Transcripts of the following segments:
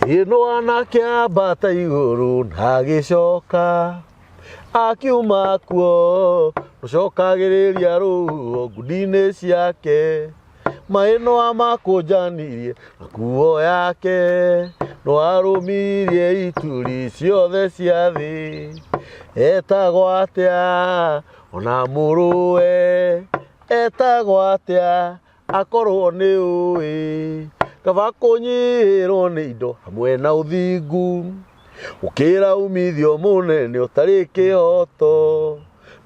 Ĩno anakĩambata igũrũ na agĩcoka akiuma kuo, rũcokagĩrĩria rũhuho ngundi-inĩ ciake. Maĩ no amakũnjanirie na nguo yake, no arũmirie ituri ciothe cia thĩ. Etagwo atĩa ona mũrũwe, etagwo atĩa akorwo nĩ ũĩ? Kaba kũnyihĩrwo nĩ indo hamwe na ũthingu, gũkĩra umithio mũnene ũtarĩ kĩhoto.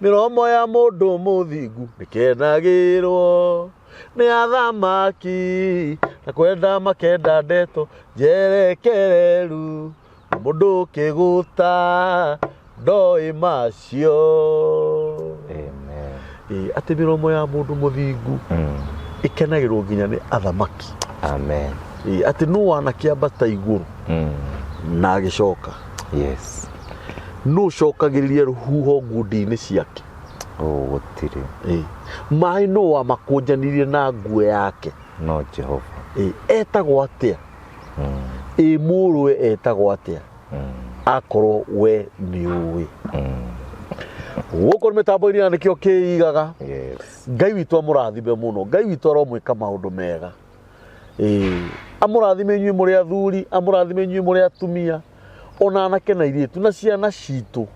Mĩromo ya mũndũ mũthingu nĩkenagĩrwo nĩ athamaki, na kwenda makenda ndeto njerekereru, na mũndũ kĩgũta ndoĩ macio. Amen. Ĩĩ, atĩ mĩromo ya mũndũ mũthingu ĩkenagĩrwo nginya nĩ athamaki. Amen. Ĩĩ, atĩ nũ wanakĩambata igũrũ na agĩcoka? Yes. Nũ ũcokagĩrĩria rũhuho ngundi-inĩ ciake? Oh, gũtirĩ. Ĩĩ. Maĩ nũ wamakũnjanirie na nguo yake? No Jehova. Ĩĩ, etagwo atĩa? Ĩ mũrũwe etagwo atĩa akorwo we nĩ ũĩ? Gũkũ nĩ mĩtambo-inĩ ya nĩkĩo kĩigaga. Yes. Ngai witũ amũrathime mũno. Ngai witũ aromwĩka maũndũ mega. Ĩĩ, amũrathime inyuĩ mũrĩ athuri, amũrathime inyuĩ mũrĩ atumia, ona anake na airĩtu na ciana citũ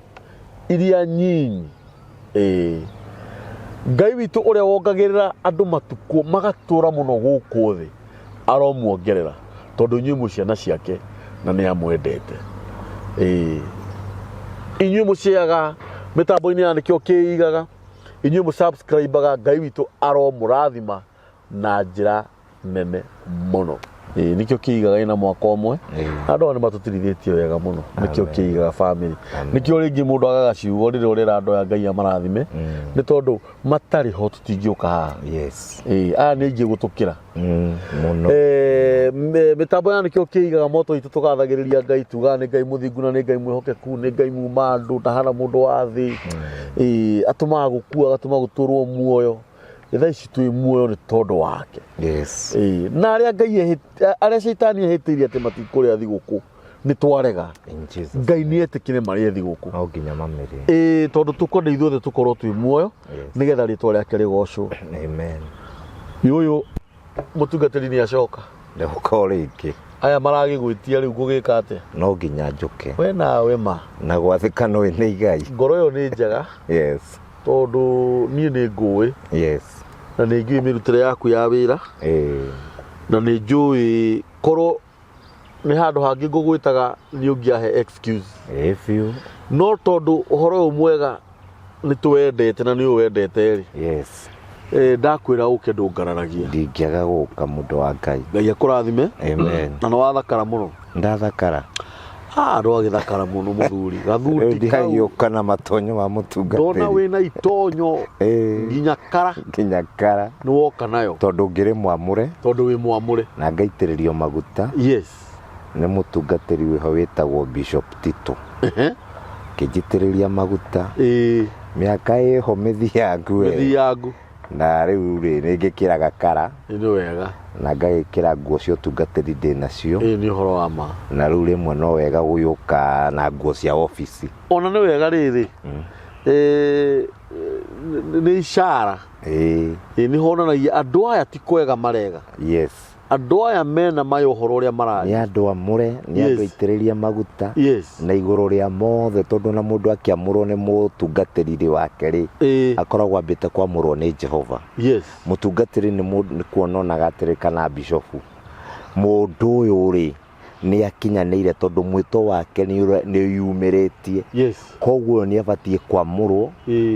iria nyinyi. Ĩĩ, Ngai witũ ũrĩa wongagĩrĩra andũ matukũ magatũra mũno gũkũ thĩ aromuongerera, tondũ inyuĩ mwĩ ciana ciake na nĩ amwendete. Ĩĩ, inyuĩ mũciaga mĩtambo-inĩ ya nĩkĩo kĩigaga, inyuĩ mũsubscribaga, Ngai witũ aromũrathima na njĩra nene mũno. Ĩĩ, nĩkĩo kĩigaga ĩna mwaka ũmwe. Andũ aya nĩ matũtirithĩtie wega mũno. Nĩkĩo kĩigaga family. Nĩkĩo rĩngĩ mũndũ agaga ciugo rĩrĩa ũrera andũ aya Ngai amarathime, nĩ tondũ matarĩ ho tũtingĩũka haha. Yes. Ĩĩ, aya nĩ aingĩ gũtũkĩra. Mũno. Mĩtambo ya nĩkĩo kĩigaga moto itũ, tũgathagĩrĩria Ngai, tugaga nĩ Ngai mũthingu na nĩ Ngai mwĩhokeku, nĩ Ngai muma andũ, ndahana mũndũ wa thĩ. Ĩĩ, atũmaga gũkua, agatũma gũtũrwo muoyo. Thaa ici twĩ muoyo nĩ tondũ wake. Yes. Ĩĩ, na arĩa Ngai arĩa caitani ehĩtĩirie atĩ matikũrĩa thigũkũ, nĩ twarega. In Jesus. Ngai nĩ etĩkĩre marĩe thigũkũ. No nginya mamĩrĩe. Ĩĩ, tondũ tũkwenda ithuothe tũkorwo twĩ muoyo nĩgetha rĩtwa rĩake rĩgocwo. Amen. Ũyũ mũtungatĩri nĩ acoka. Ndũka o rĩngĩ. Aya maragĩgwĩtia rĩu ngũgĩka atĩa? No nginya njũke. We nawe ma. Na gwathĩka no nĩ igai. Ngoro ĩyo nĩ njega. Yes. Tondũ niĩ nĩ ngũĩ. Yes. Na nĩ njũĩ mĩrutĩre yaku ya wĩra. Na nĩ njũĩ korwo nĩ handũ hangĩ ngũgwĩtaga nĩ ũngĩahe excuse. Ĩĩ biũ. No tondũ ũhoro ũyũ mwega nĩ tũwendete na nĩ ũwendete rĩ. Yes. Ndakwĩra ũke ndũngararagia. Ndingĩaga gũka mũndũ wa Ngai. Ngai akũrathime. Amen. Na nĩ wathakara mũno. Ndathakara. Ah, ndwagĩthakara mũno mũthuri. Gathuti Rĩu kau. ndiragĩũka na matonyo ma mũtungatĩri. Ndona wĩna itonyo nginya kara. Nginya kara. Nĩ woka nayo. Tondũ ngĩrĩ mwamũre. Tondũ wĩ mwamũre. Na ngaitĩrĩrio maguta. Yes. Nĩ mũtungatĩri wĩho wĩtagwo Bishop Tito. Kĩnjitĩrĩria maguta. Mĩaka ĩho mĩthiangu we. Mĩthiangu. Na rĩu rĩ, nĩ ngĩkĩraga kara. Nĩ wega. Na ngagĩkĩra nguo cia ũtungatĩri ndĩ nacio. Ĩĩ nĩ ũhoro wa ma. Na rĩu rĩmwe no wega gũgĩũka na nguo cia obici. Ona nĩ wega rĩrĩ. Nĩ icara. Ĩĩ. Ĩĩ nĩ honanagia andũ aya ti kwega marega. Yes. Andũ aya mena maya ũhoro ũrĩa mararia. Nĩ andũ amũre, nĩ andũ aitĩrĩrie maguta. Yes. Na igũrũ rĩa mothe, tondũ na mũndũ akĩamũrwo nĩ mũtungatĩri wake rĩ, akoragwo ambĩte kwamũrwo nĩ Jehova. Yes. Mũtungatĩri nĩ kuona onaga atĩrĩ kana bishofu, mũndũ ũyũ rĩ, nĩ akinyanĩire tondũ mwĩto wake nĩ ũyumĩrĩtie. Yes. Koguo ũyũ nĩ abatiĩ kwamũrwo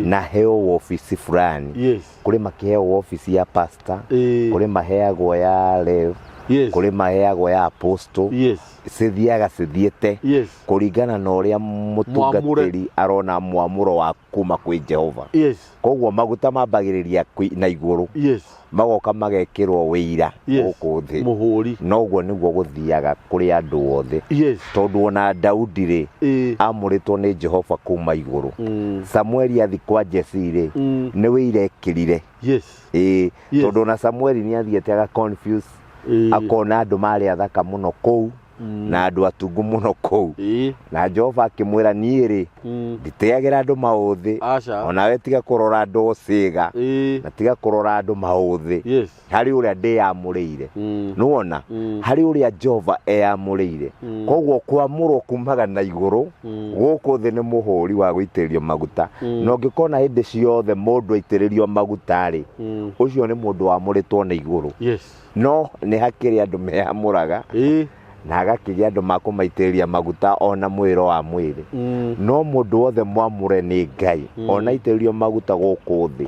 na aheo wobici fulani. Yes. Kũrĩ makĩheo wobici ya pastor, kũrĩ maheagwo ya rev, Yes. kũrĩ maheagwo ya apostle. Yes. Cithiaga cithiĩte Yes. kũringana na ũrĩa mũtungatĩri arona mwamũro wa kuma kwĩ Jehova. Yes. Koguo maguta mambagĩrĩria na igũrũ. Yes. Magoka magekĩrwo wĩira Yes. gũkũ thĩ. Mũhũri. Noguo nĩguo gũthiaga kũrĩ andũ othe. Yes. Tondũ ona Daudi rĩ, amũrĩtwo nĩ Jehova kuma igũrũ. Samueli athi kwa Jesse rĩ, nĩ wĩira ekĩrire. Yes. Ĩĩ, Yes. tondũ ona Samueli nĩ athiĩte aga confuse, akona andũ marĩ athaka mũno kũu. Na andũ atungu mũno kũu. Na Jehova akĩmwĩra, niĩ rĩ, nditĩagĩra andũ maũthĩ. Aca. Onawe tiga kũrora andũ ũcĩga, na tiga kũrora andũ maũthĩ. Harĩ ũrĩa ndĩyamũrĩire. Nĩwona, harĩ ũrĩa Jehova eyamũrĩire. Koguo kwamũrwo kumaga na igũrũ. Gũkũ thĩ nĩ mũhũri wa gũitĩrĩrio maguta. Na ũngĩkona hĩndĩ ciothe mũndũ aitĩrĩrio maguta rĩ, ũcio nĩ mũndũ wamũrĩtwo nĩ igũrũ. No nĩ hakĩrĩ andũ meyamũraga, na agakĩgĩa andũ makũmaitĩrĩria maguta ona mwĩro wa mwĩrĩ. No mũndũ wothe mwamũre nĩ Ngai, ona aitĩrĩrio maguta gũkũ thĩ,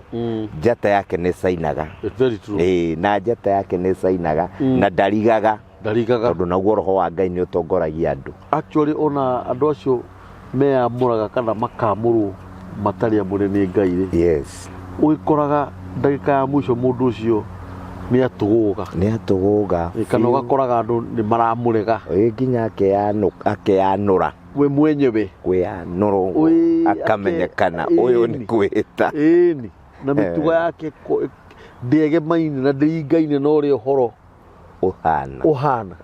njata yake nĩ cainaga. It's very true. Ĩĩ, na njata yake nĩ cainaga na ndarigaga. Ndarigaga. Tondũ naguo roho wa Ngai nĩ ũtongoragia andũ. Actually, ona andũ acio meyamũraga kana makamũrwo matarĩ amũre nĩ Ngai rĩ, ũgĩkoraga ndagĩka ya mũico mũndũ ũcio nĩ atũgũga. Nĩ atũgũga. Kana ũgakoraga andũ nĩ maramũrega. Ĩ, nginya akeyanũra. We mwenyewe. Kwĩyanũra ũguo, akamenyekana ũyũ nĩ kwĩhĩta. Ĩni, na mĩtugo yake ndĩegemaine na ndĩringaine na ũrĩa ũhoro ũhana. Ũhana.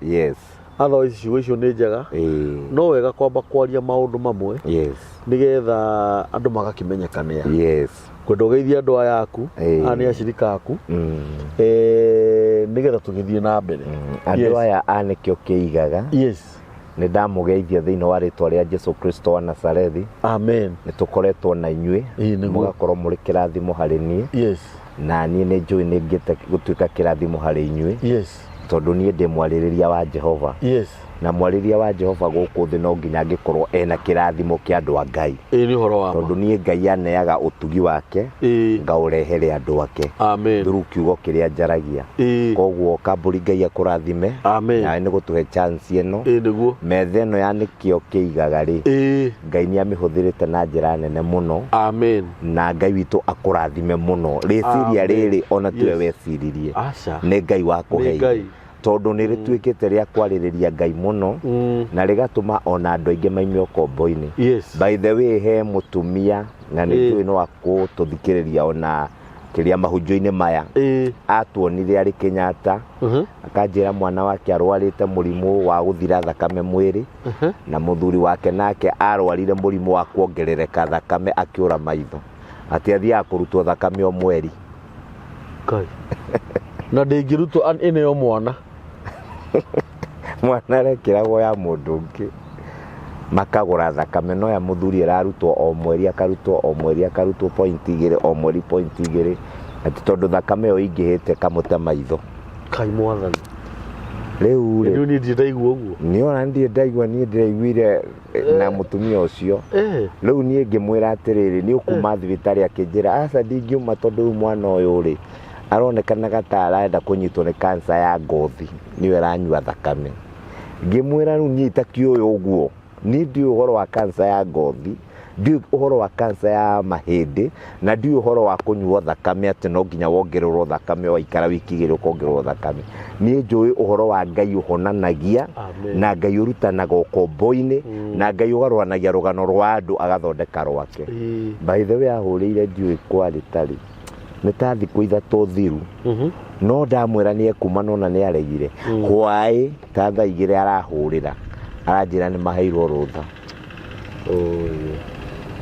Otherwise ciugo icio nĩ njega. No wega kwamba kwaria maũndũ mamwe, nĩgetha andũ magakĩmenyekanĩa. Kwenda ũgeithie andũ aya aku, aya nĩ acirika aku, nĩgetha tũgĩthiĩ na mbere. Andũ aya a nĩkĩo kĩigaga. Nĩ ndamũgeithia thĩinĩ wa rĩtwa rĩa Jesu Kristo wa Nazarethi. Amen. Nĩ tũkoretwo na inyuĩ, Ĩĩ, nĩguo. mũgakorwo mũrĩ kĩrathimo harĩ niĩ. Na niĩ nĩ njũĩ nĩ ngĩte gũtuĩka kĩrathimo harĩ inyuĩ. Tondũ niĩ ndĩ mwarĩrĩria wa Jehova. Na mwarĩrĩria wa Jehova gũkũ thĩ no nginya angĩkorwo ena kĩrathimo kĩa andũ a Ngai. Ĩĩ, nĩ ũhoro wa ma. Tondũ niĩ Ngai aneaga ũtugi wake, ngaũrehere andũ ake. Amen. Through kiugo kĩrĩa njaragia. Koguo Kambũri, Ngai akũrathime. Amen. Nawe nĩ gũtũhe chance ĩno. Ĩĩ, nĩguo. Metha ĩno ya nĩkĩo kĩigaga rĩ, Ngai nĩ amĩhũthĩrĩte na njĩra nene mũno. Amen. Na Ngai witũ akũrathime mũno. Rĩciria Amen. rĩrĩ ona tiwe weciririe. Aca. Nĩ Ngai wakũheire. Nĩ Ngai. Tondũ nĩ rĩtuĩkĩte rĩa kwarĩrĩria Ngai mũno, na rĩgatũma ona andũ aingĩ maime ũkombo-inĩ. By the way, he mũtumia na nĩ njũĩ no akũtũthikĩrĩria ona kĩrĩa mahunjio-inĩ maya. Atuonire arĩ Kenyatta, akanjĩra mwana wake arwarĩte mũrimũ wa gũthira thakame mwĩrĩ, na mũthuri wake nake arwarire mũrimũ wa kuongerereka thakame akĩũra maitho, atĩ athiaga kũrutwo thakame o mweri. Ngai. Na ndĩngĩrutwo ĩneo mwana. Mwana arekĩragwo ya mũndũ ũngĩ, makagũra thakame, no ya mũthuri ĩrarutwo o mweri, akarutwo o mweri, akarutwo point igĩrĩ o mweri, point igĩrĩ, atĩ tondũ thakame ĩyo ĩingĩhĩte ĩkamũte maitho. Kai mwathani. Rĩu rĩ, Rĩu niĩ ndirĩ ndaigua ũguo. Nĩ ona ndirĩ ndaigua, niĩ ndĩraiguire na mũtumia ũcio. Rĩu niĩ ngĩmwĩra atĩrĩrĩ, nĩ ũkuma thibitarĩ? Akĩnjĩra aca, ndingiuma tondũ rĩu mwana ũyũ rĩ, aronekanaga ta arenda kũnyitwo nĩ kanca ya ngothi, nĩyo ĩranyua thakame. Ngĩmwĩra rĩu niĩ itakĩũĩ ũguo, niĩ ndiũĩ ũhoro wa kanca ya ngothi, ndiũĩ ũhoro wa kanca ya mahĩndĩ, na ndiũĩ ũhoro wa kũnyuo thakame atĩ no nginya wongererwo thakame, waikara wiki igĩrĩ ũkongererwo thakame. Niĩ njũĩ ũhoro wa Ngai ũhonanagia, Amen. na Ngai ũrutanaga ũkombo-inĩ, na Ngai ũgarũranagia rũgano rwa andũ agathondeka rwake. By the way, ahũrĩire ndiũĩ kwarĩ tarĩ nĩ ta thikũ 3 thiru, no ndamwĩra nĩ ekuma nona nĩ aregire. Hwaĩ ta thaa 2 arahũrĩra, aranjĩra nĩ maheirwo rũtha.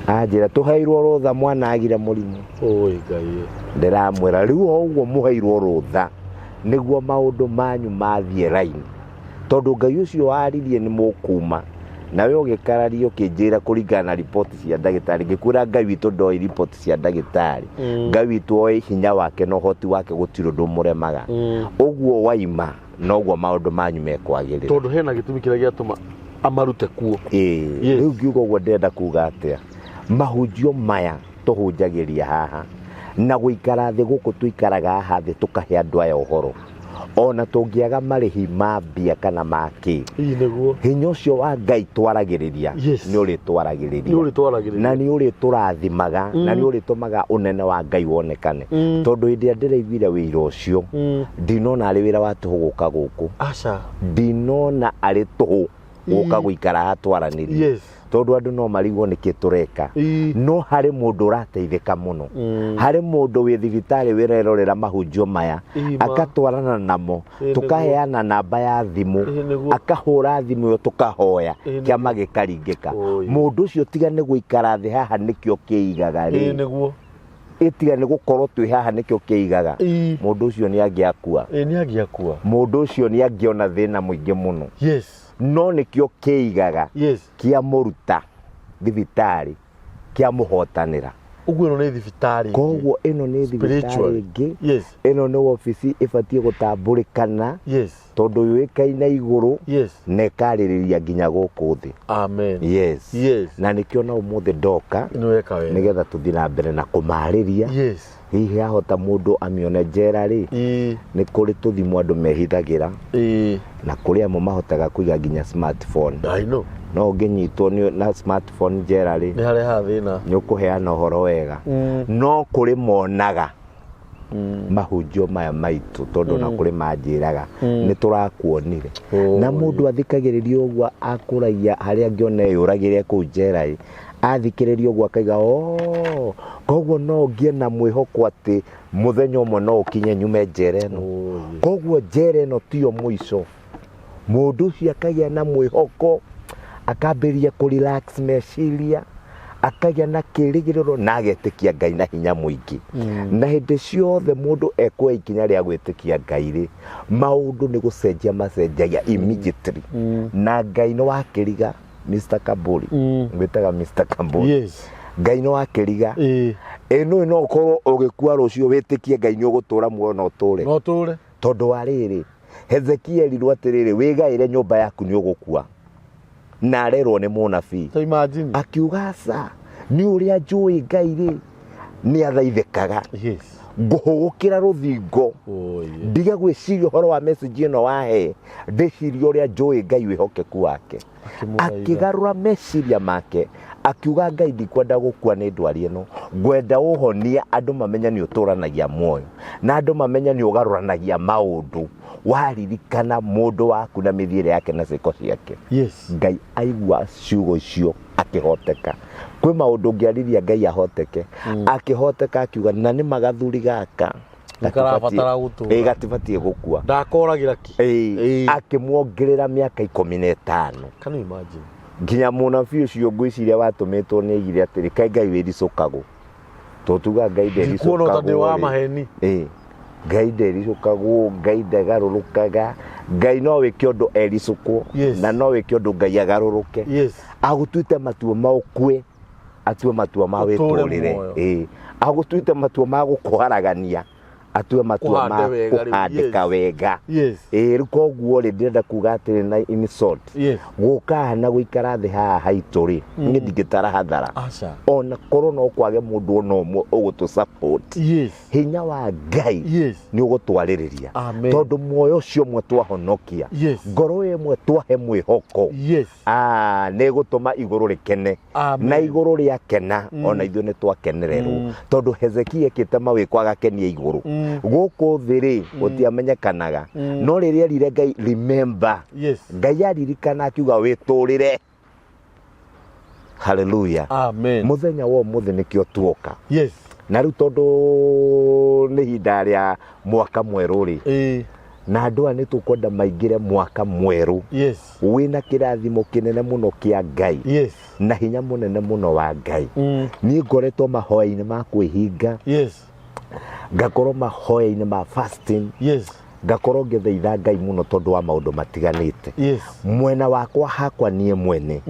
Anjĩra tũheirwo rũtha, mwana agire mũrimũ. Oi Ngai. Ndĩramwĩra rĩu o ũguo mũheirwo rũtha nĩguo maũndũ manyu mathiĩ raini, tondũ Ngai ũcio waririe nĩ mũkuma nawe ũgĩkararia ũkĩnjĩra kũringana na riboti cia ndagĩtarĩ. Ngĩkwĩra Ngai witũ ndoĩ riboti cia ndagĩtarĩ. Ngai witũ oĩ hinya wake na ũhoti wake, gũtirĩ ũndũ mũremaga. Ũguo waima noguo maũndũ manyu mekwagĩrĩra. Tondũ hena gĩtũmi kĩrĩa gĩatũma amarute kuo. Ĩĩ. Rĩu ngiuga ũguo ndĩrenda kuga atĩa? Mahunjio maya tũhunjagĩria haha na gũikara thĩ gũkũ tũikaraga haha thĩ tũkahe andũ aya ũhoro, ona tũngĩaga marĩhi ma mbia kana ma kĩ, Ii, nĩguo. hinya ũcio wa Ngai twaragĩrĩria nĩ ũrĩtwaragĩrĩria. Nĩ ũrĩtwaragĩrĩria. Na nĩ ũrĩtũrathimaga, na nĩ ũrĩtũmaga ũnene wa Ngai wonekane. Tondũ hĩndĩ ĩrĩa ndĩraiguire wĩira ũcio, ndinona arĩ wĩra wa tũhũ gũka gũkũ. Aca. Ndinona arĩ tũhũ gũka gũikara haha twaranĩrie. Tondũ andũ no marigwo nĩkĩ tũreka. No harĩ mũndũ ũrateithĩka mũno. Harĩ mũndũ wĩ thibitarĩ wĩrerorera mahunjio maya akatwarana namo, tukaheana namba ya thimũ, akahũra thimũ ĩyo tũkahoya kĩama gĩkaringĩka. Mũndũ ũcio tiga nĩ gũikara thĩ haha nĩkĩo kĩigaga rĩ. Nĩguo. Ĩtiga nĩ gũkorwo twĩ haha nĩkĩo kĩigaga. Mũndũ ũcio nĩ angĩakua. Nĩ angĩakua. Mũndũ ũcio nĩ angĩona thĩna mũingĩ mũno. Yes. No nĩkĩo kĩigaga. Yes. Kĩamũruta thibitarĩ, kĩamũhotanĩra. Ũguo ĩno nĩ thibitarĩ. Koguo ĩno nĩ thibitarĩ ĩngĩ. Yes. Ĩno nĩ wabici ĩbatiĩ gũtambũrĩkana. Yes. Tondũ yũĩkaine igũrũ. Yes. Na ĩkarĩrĩria nginya gũkũ thĩ. Amen. Yes. Yes. Na nĩkĩo na ũmũthĩ ndoka. Nĩ weka wega. Nĩgetha tũthiĩ na mbere na kũmarĩria. Yes. Hihi ahota mũndũ amĩone njera rĩ. Nĩ kũrĩ tũthimũ andũ mehithagĩra. Na kũrĩ amwe mahotaga kũiga nginya smartphone. I know. No ũngĩnyitwo na smartphone njera rĩ, nĩ harehaga thĩna. Nĩ ũkũheana ũhoro wega. No kũrĩ monaga mahunjio maya maitũ tondũ na kũrĩ manjĩraga nĩ tũrakuonire. Na mũndũ athikagĩrĩria ũguo akũragia harĩa angĩona eyũragĩre kũu njera ĩ, athikĩrĩria ũguo akaiga oh, koguo no ngĩe na mwĩhoko atĩ mũthenya ũmwe no ũkinye nyume njera ĩno. Koguo njera ĩno tiyo mũico. Mũndũ ũcio akagĩa na mwĩhoko, akambĩrĩria kũ relax meciria, akagĩa na kĩĩrĩgĩrĩro na agetĩkia Ngai na hinya mũingĩ. Na hĩndĩ ciothe mũndũ ekuoya ikinya rĩa gwĩtĩkia Ngai rĩ, maũndũ nĩ gũcenjia macenjagia immediately. Na Ngai nĩ wakĩriga Mr. Kamburi. Ngwĩtaga Mr. Kamburi. Yes. Ngai nĩ wakĩriga. Ĩno no ũkorwo ũgĩkua rũciũ wĩtĩkie Ngai nĩ ũgũtũra muoyo na ũtũre. No ũtũre. Tondũ wa rĩrĩ, Hezekia erirwo atĩrĩrĩ, wĩgaĩre nyũmba yaku nĩ ũgũkua. Na arerwo nĩ mũnabii. So imagine. Akiuga aca, nĩ ũrĩa njũĩ Ngai rĩ, nĩ athaithĩkaga. Yes. Ngũhũgũkĩra rũthingo. Ndige gwĩciria ũhoro wa message ĩno wahe, ndĩcirie ũrĩa njũĩ Ngai wĩhokeku wake. Akĩgarũra meciria make, akiuga Ngai ndikwenda gũkua nĩ ndwari ĩno, ngwenda ũhonie andũ mamenye nĩ ũtũranagia muoyo, na andũ mamenye nĩ ũgarũranagia maũndũ, waririkana mũndũ waku na mĩthiĩre yake na ciĩko ciake. Yes. Ngai aigua ciugo icio akĩhoteka. Kwĩ maũndũ ũngĩarĩria Ngai ahoteke. Akĩhoteka akiuga na nĩ magathuri gaka karabatara gũtũra. Gatibatiĩ gũkua. Ndakoragĩra ki. Akĩmuongerera mĩaka 15. Can you imagine? Nginya mũnabii ũcio ngwĩciria watũmĩtwo nĩ aigire atĩrĩ, kaĩ Ngai wĩricũkagwo. Tũtuga Ngai ndericũkagwo. Ndikuona ta ndĩ wa maheni. Ngai ndericũkagwo, Ngai ndagarũrũkaga. Ngai no wĩke ũndũ ericũkwo. Na no wĩke ũndũ Ngai agarũrũke. Yes. Agũtuĩte matua ma ũkue, atue matua ma wĩtũrĩre. Agũtuĩte matua ma gũkũharagania, atue matua ma kũhandĩka wega. Rĩu koguo rĩ, ndĩrenda kuga atĩrĩ na in short, gũka na gũikara thĩ haha haitũ rĩ, niĩ ndingĩtara hathara. Ona korwo no kwage mũndũ ona ũmwe ũgũtũ support. Hinya wa Ngai nĩ ũgũtwarĩrĩria. Tondũ muoyo ũcio ũmwe twahonokia, ngoro ĩmwe twahe mwĩhoko, nĩ ĩgũtũma igũrũ rĩkene. Na igũrũ rĩakena, ona ithuĩ nĩ twakenererwo. Tondũ Hezekia ekĩte mawĩko agakenia igũrũ. Gũkũ thĩ rĩ, gũtiamenyekanaga. No rĩrĩa erire Ngai, remember. Ngai aririkana akiuga wĩtũrĩre. Hallelujah. Amen. Mũthenya wa ũmũthĩ nĩkĩo tuoka. Yes. Na rĩu tondũ nĩ ihinda rĩa mwaka mwerũ rĩ, na andũ aya nĩ tũkwenda maingĩre mwaka mwerũ. Yes. Wĩna kĩrathimo kĩnene mũno kĩa Ngai. Yes. Na hinya mũnene mũno wa Ngai. Niĩ ngoretwo mahoya-inĩ ma kwĩhinga. Yes. Ngakorwo mahoya-inĩ ma fasting. Yes. Ngakorwo ngĩthaitha Ngai mũno tondũ wa maũndũ matiganĩte. Yes. Mwena wakwa hakwa niĩ mwene,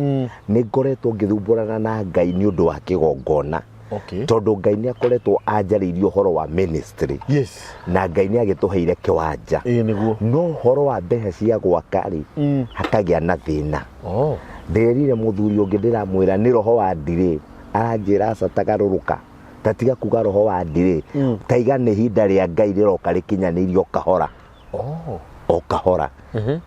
nĩ ngoretwo ngĩthumbũrana na Ngai nĩ ũndũ wa kĩgongona. Okay. Tondũ Ngai nĩ akoretwo anjarĩirie ũhoro wa ministry. Yes. Na Ngai nĩ agĩtũheire kĩwanja. Nĩguo. No ũhoro wa mbeca cia gwaka rĩ, hakagĩa na thĩna. Ndĩrire mũthuri ũngĩ ndĩramwĩra nĩ roho wa ndirĩ, aranjĩra aca tagarũrũka. Tatiga kuga roho wa ndirĩ. Taiga nĩ ihinda rĩa Ngai rĩroka rĩkinyanĩirio kahora. O kahora.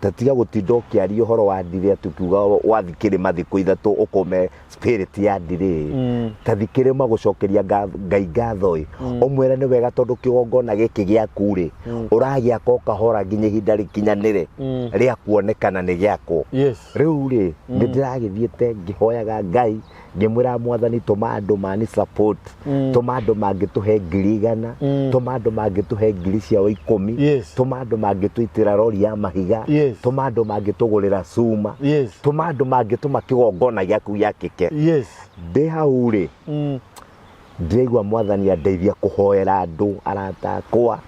Ta tiga gũtinda ũkĩaria ũhoro wa ndirĩ atĩ ũkiuga wathi kĩrĩma thikũ 3 ũkũme spirit ya ndirĩ. Ta thi kĩrĩma gũcokeria Ngai ngatho ĩ, ũmwĩre nĩ wega tondũ kĩgongona gĩkĩ gĩaku rĩ, ũragĩaka o kahora nginya ihinda rĩkinyanĩre rĩa kuonekana nĩ gĩakwo. Rĩu rĩ, nĩ ndĩragĩthiĩte ngĩhoyaga Ngai, ngĩmwĩra Mwathani tũma andũ mani support, tũma andũ mangĩtũhe 100,000, tũma andũ mangĩtũhe 10,000, tũma andũ mangĩtũitĩra rori ya mahiga, tũma andũ mangĩtũgũrĩra cuma, tũma andũ mangĩtũma kĩgongona gĩaku gĩakĩke. Ndĩ hau rĩ, ndĩraigua Mwathani andeithia kũhoera andũ arata akwa,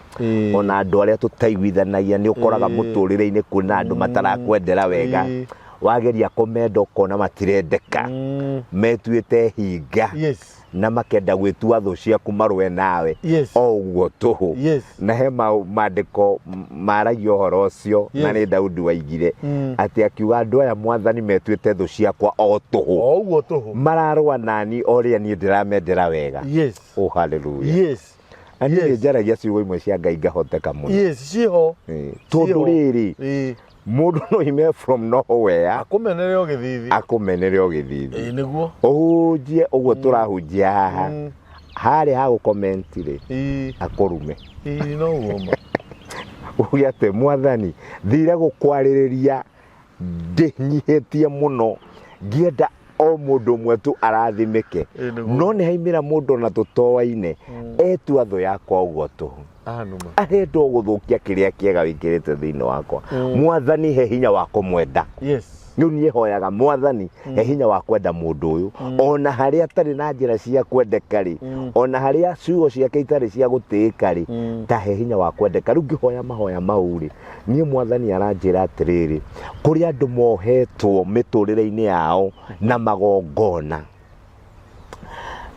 ona andũ arĩa tũtaiguithanagia. Nĩ ũkoraga mũtũrĩre-inĩ kwĩna andũ matarakwendera wega, wageria kũmenda ũkona matirendeka, metuĩte hinga, na makenda gwĩtua thũ ciaku marũe nawe o ũguo tũhũ. Na he maandĩko maragia ũhoro ũcio, na nĩ Daudi waigire atĩ akiuga andũ aya Mwathani metuĩte thũ ciakwa o tũhũ, o ũguo tũhũ, mararũa nani o rĩrĩa niĩ ndĩramendera wega. Oh, hallelujah. Na niĩ njaragia ciugo imwe cia Ngai ngahoteka mũno. Yes, ciho. Tondũ rĩrĩ, mũndũ no ime from nowhere akũmenere o gĩthithi, akũmenere o gĩthithi. Ĩĩ nĩguo. Ũhunjie ũguo tũrahunjia haha, harĩa ha gũcomment rĩ, akũrume. Ĩĩ no ũguo ma. Uge atĩ Mwathani thire gũkwarĩrĩria ndĩnyihĩtie mũno, ngĩenda o mũndũ ũmwe tu arathimĩke, no nĩ haimĩra mũndũ ona tũtoaine etua thũ yakwa ũguo tũhũ, arenda o gũthũkia kĩrĩa kĩega wĩkĩrĩte thĩinĩ wakwa. Mwathani he hinya wa kũmwenda. Rĩu niĩ hoyaga Mwathani he hinya wa kwenda mũndũ ũyũ, ona harĩa atarĩ na njĩra cia kwendeka rĩ, ona harĩa ciugo ciake itarĩ cia gũtĩĩka rĩ, ta he hinya wa kwendeka. Rĩu ngĩhoya mahoya mau rĩ, niĩ Mwathani aranjĩra atĩrĩrĩ, kũrĩ andũ mohetwo mĩtũrĩre-inĩ yao na magongona,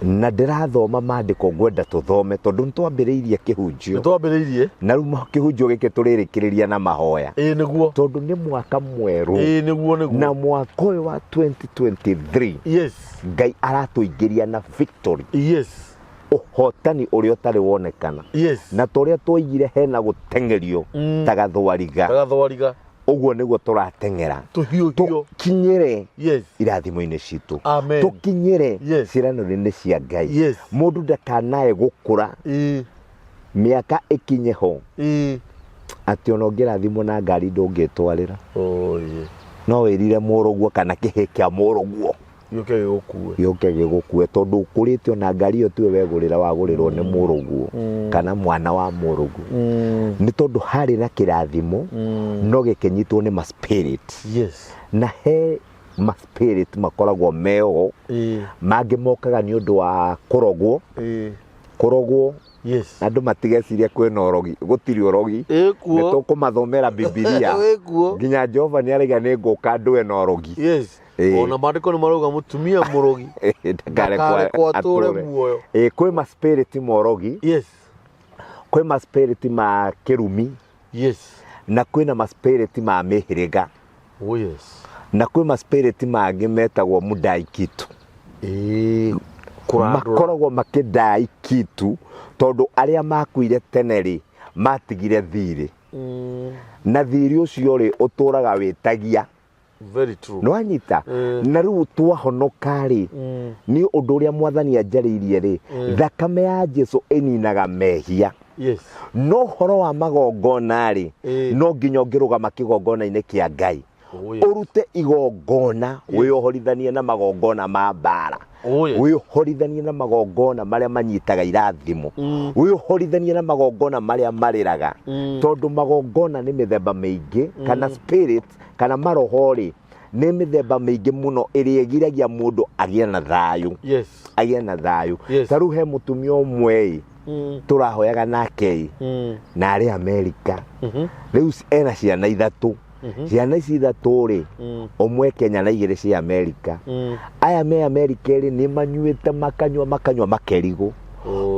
na ndĩrathoma maandĩko ngwenda tũthome tondũ nĩtwambĩrĩirie kĩhunjio. Nĩtwambĩrĩirie. Na rĩu kĩhunjio gĩkĩ tũrĩrĩkĩrĩria na mahoya. Ĩĩ nĩguo. Tondũ nĩ mwaka mwerũ. Ĩĩ nĩguo nĩguo. Na mwaka ũyũ wa 2023, Ngai aratũingĩria na victory. Ũhotani ũrĩa ũtarĩ wonekana. Na tũrĩa twoigire hena gũteng'erio ta gathwariga. Ta gathwariga. Ũguo nĩguo tũrateng'era. Tũhiũhio. Tũkinyĩre irathimo-inĩ citũ. Tũkinyĩre ciĩranĩro-inĩ cia Ngai. Mũndũ ndakanae gũkũra mĩaka ĩkinye ho atĩ ona ũngĩrathimwo na ngari ndũngĩtwarĩra. No wĩrire mũrũguo kana kĩhĩ kĩa mũrũguo gĩũke gĩgũkue, gĩũke gĩgũkue, tondũ ũkũrĩte ona ngari ĩyo tiwe wegũrĩra, wagũrĩrwo nĩ mũrũguo kana mwana wa mũrũguo. Nĩ tondũ harĩ na kĩrathimo no gĩkĩnyitwo nĩ ma spirit. Na he ma spirit makoragwo meo, mangĩ mokaga nĩ ũndũ wa kũrogwo. Kũrogwo. Andũ matigeciria kwĩna ũrogi, gũtirĩ ũrogi. Nĩ tũkũmathomera Bibilia. Nginya Jehova nĩ araiga nĩ ngũka ndũe na ũrogi. Ona maandĩko nĩ marauga mũtumia mũrogi ndakarekwo atũre muoyo. Kwĩ ma spirit ma ũrogi. Kwĩ ma spirit ma kĩrumi. Na kwĩna ma spirit ma mĩhĩrĩga. Na kwĩ ma spirit mangĩ metagwo mudai kitu. Makoragwo makĩndai kitu tondũ arĩa makuire tene rĩ matigire thirĩ. Na thirĩ ũcio rĩ ũtũraga wĩtagia. Very true. Nĩwanyita? Na rĩu twahonoka rĩ, nĩ ũndũ ũrĩa Mwathani anjarĩirie rĩ, thakame ya Jesu ĩninaga mehia. No ũhoro wa magongona rĩ, no nginya ũngĩrũgama kĩgongona-inĩ kĩa Ngai. Ũrute igongona, wĩohorithanie na magongona ma mbara. Wĩohorithanie na magongona marĩa manyitaga irathimo. Wĩohorithanie na magongona marĩa marĩraga. Tondũ magongona nĩ mĩthemba mĩingĩ, kana spirit, kana maroho rĩ, nĩ mĩthemba mĩingĩ mũno ĩrĩa ĩgiragia mũndũ agĩe na thayũ. Agĩe na thayũ. Ta rĩu he mũtumia ũmwe ĩ, tũrahoyaga nake ĩ, na arĩ Amerika. Rĩu ena ciana ithatũ. Ciana ici ithatũ rĩ, ũmwe Kenya na igĩrĩ cia Amerika. Aya me Amerika rĩ, nĩ manyuĩte makanyua makanyua makerigwo.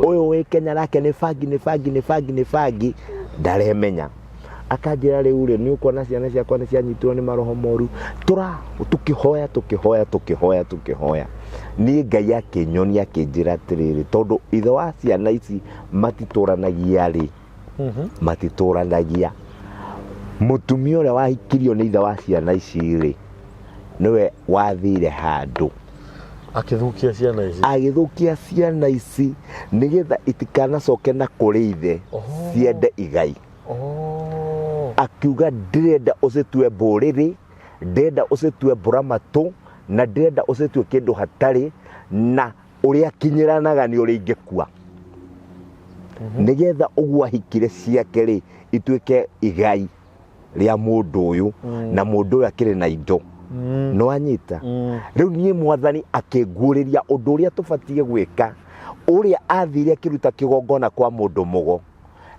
Ũyũ wĩ Kenya nake nĩ bangi nĩ bangi nĩ bangi nĩ bangi, ndaremenya. Akanjĩra rĩu rĩ, nĩ ũkuona ciana ciakwa nĩ cianyitirwo nĩ maroho moru. Tũkĩhoya tũkĩhoya tũkĩhoya tũkĩhoya. Niĩ Ngai akĩnyonia akĩnjĩra atĩrĩrĩ, tondũ ithe wa ciana ici matitũranagia rĩ, matitũranagia. Mũtumia ũrĩa wahikirio nĩ ithe wa ciana ici rĩ, nĩwe wathire handũ Akĩthũkia ciana ici. Agĩthũkia ciana ici nĩgetha itikanacoke na kũrĩ ithe ciende igai. Akiuga ndĩrenda ũcitue mbũrĩrĩ, ndĩrenda ũcitue mbũramatũ, na ndĩrenda ũcitue kĩndũ hatarĩ, na ũrĩa akinyĩranaga nĩ ũrĩa ingĩkua, nĩgetha ũguo ahikire ciake rĩ ituĩke igai rĩa mũndũ ũyũ, na mũndũ ũyũ akĩrĩ na indo. No anyita. Rĩu niĩ Mwathani akĩnguũrĩria ũndũ ũrĩa tũbatiĩ gwĩka, ũrĩa athire akĩruta kĩgongona kwa mũndũ mũgo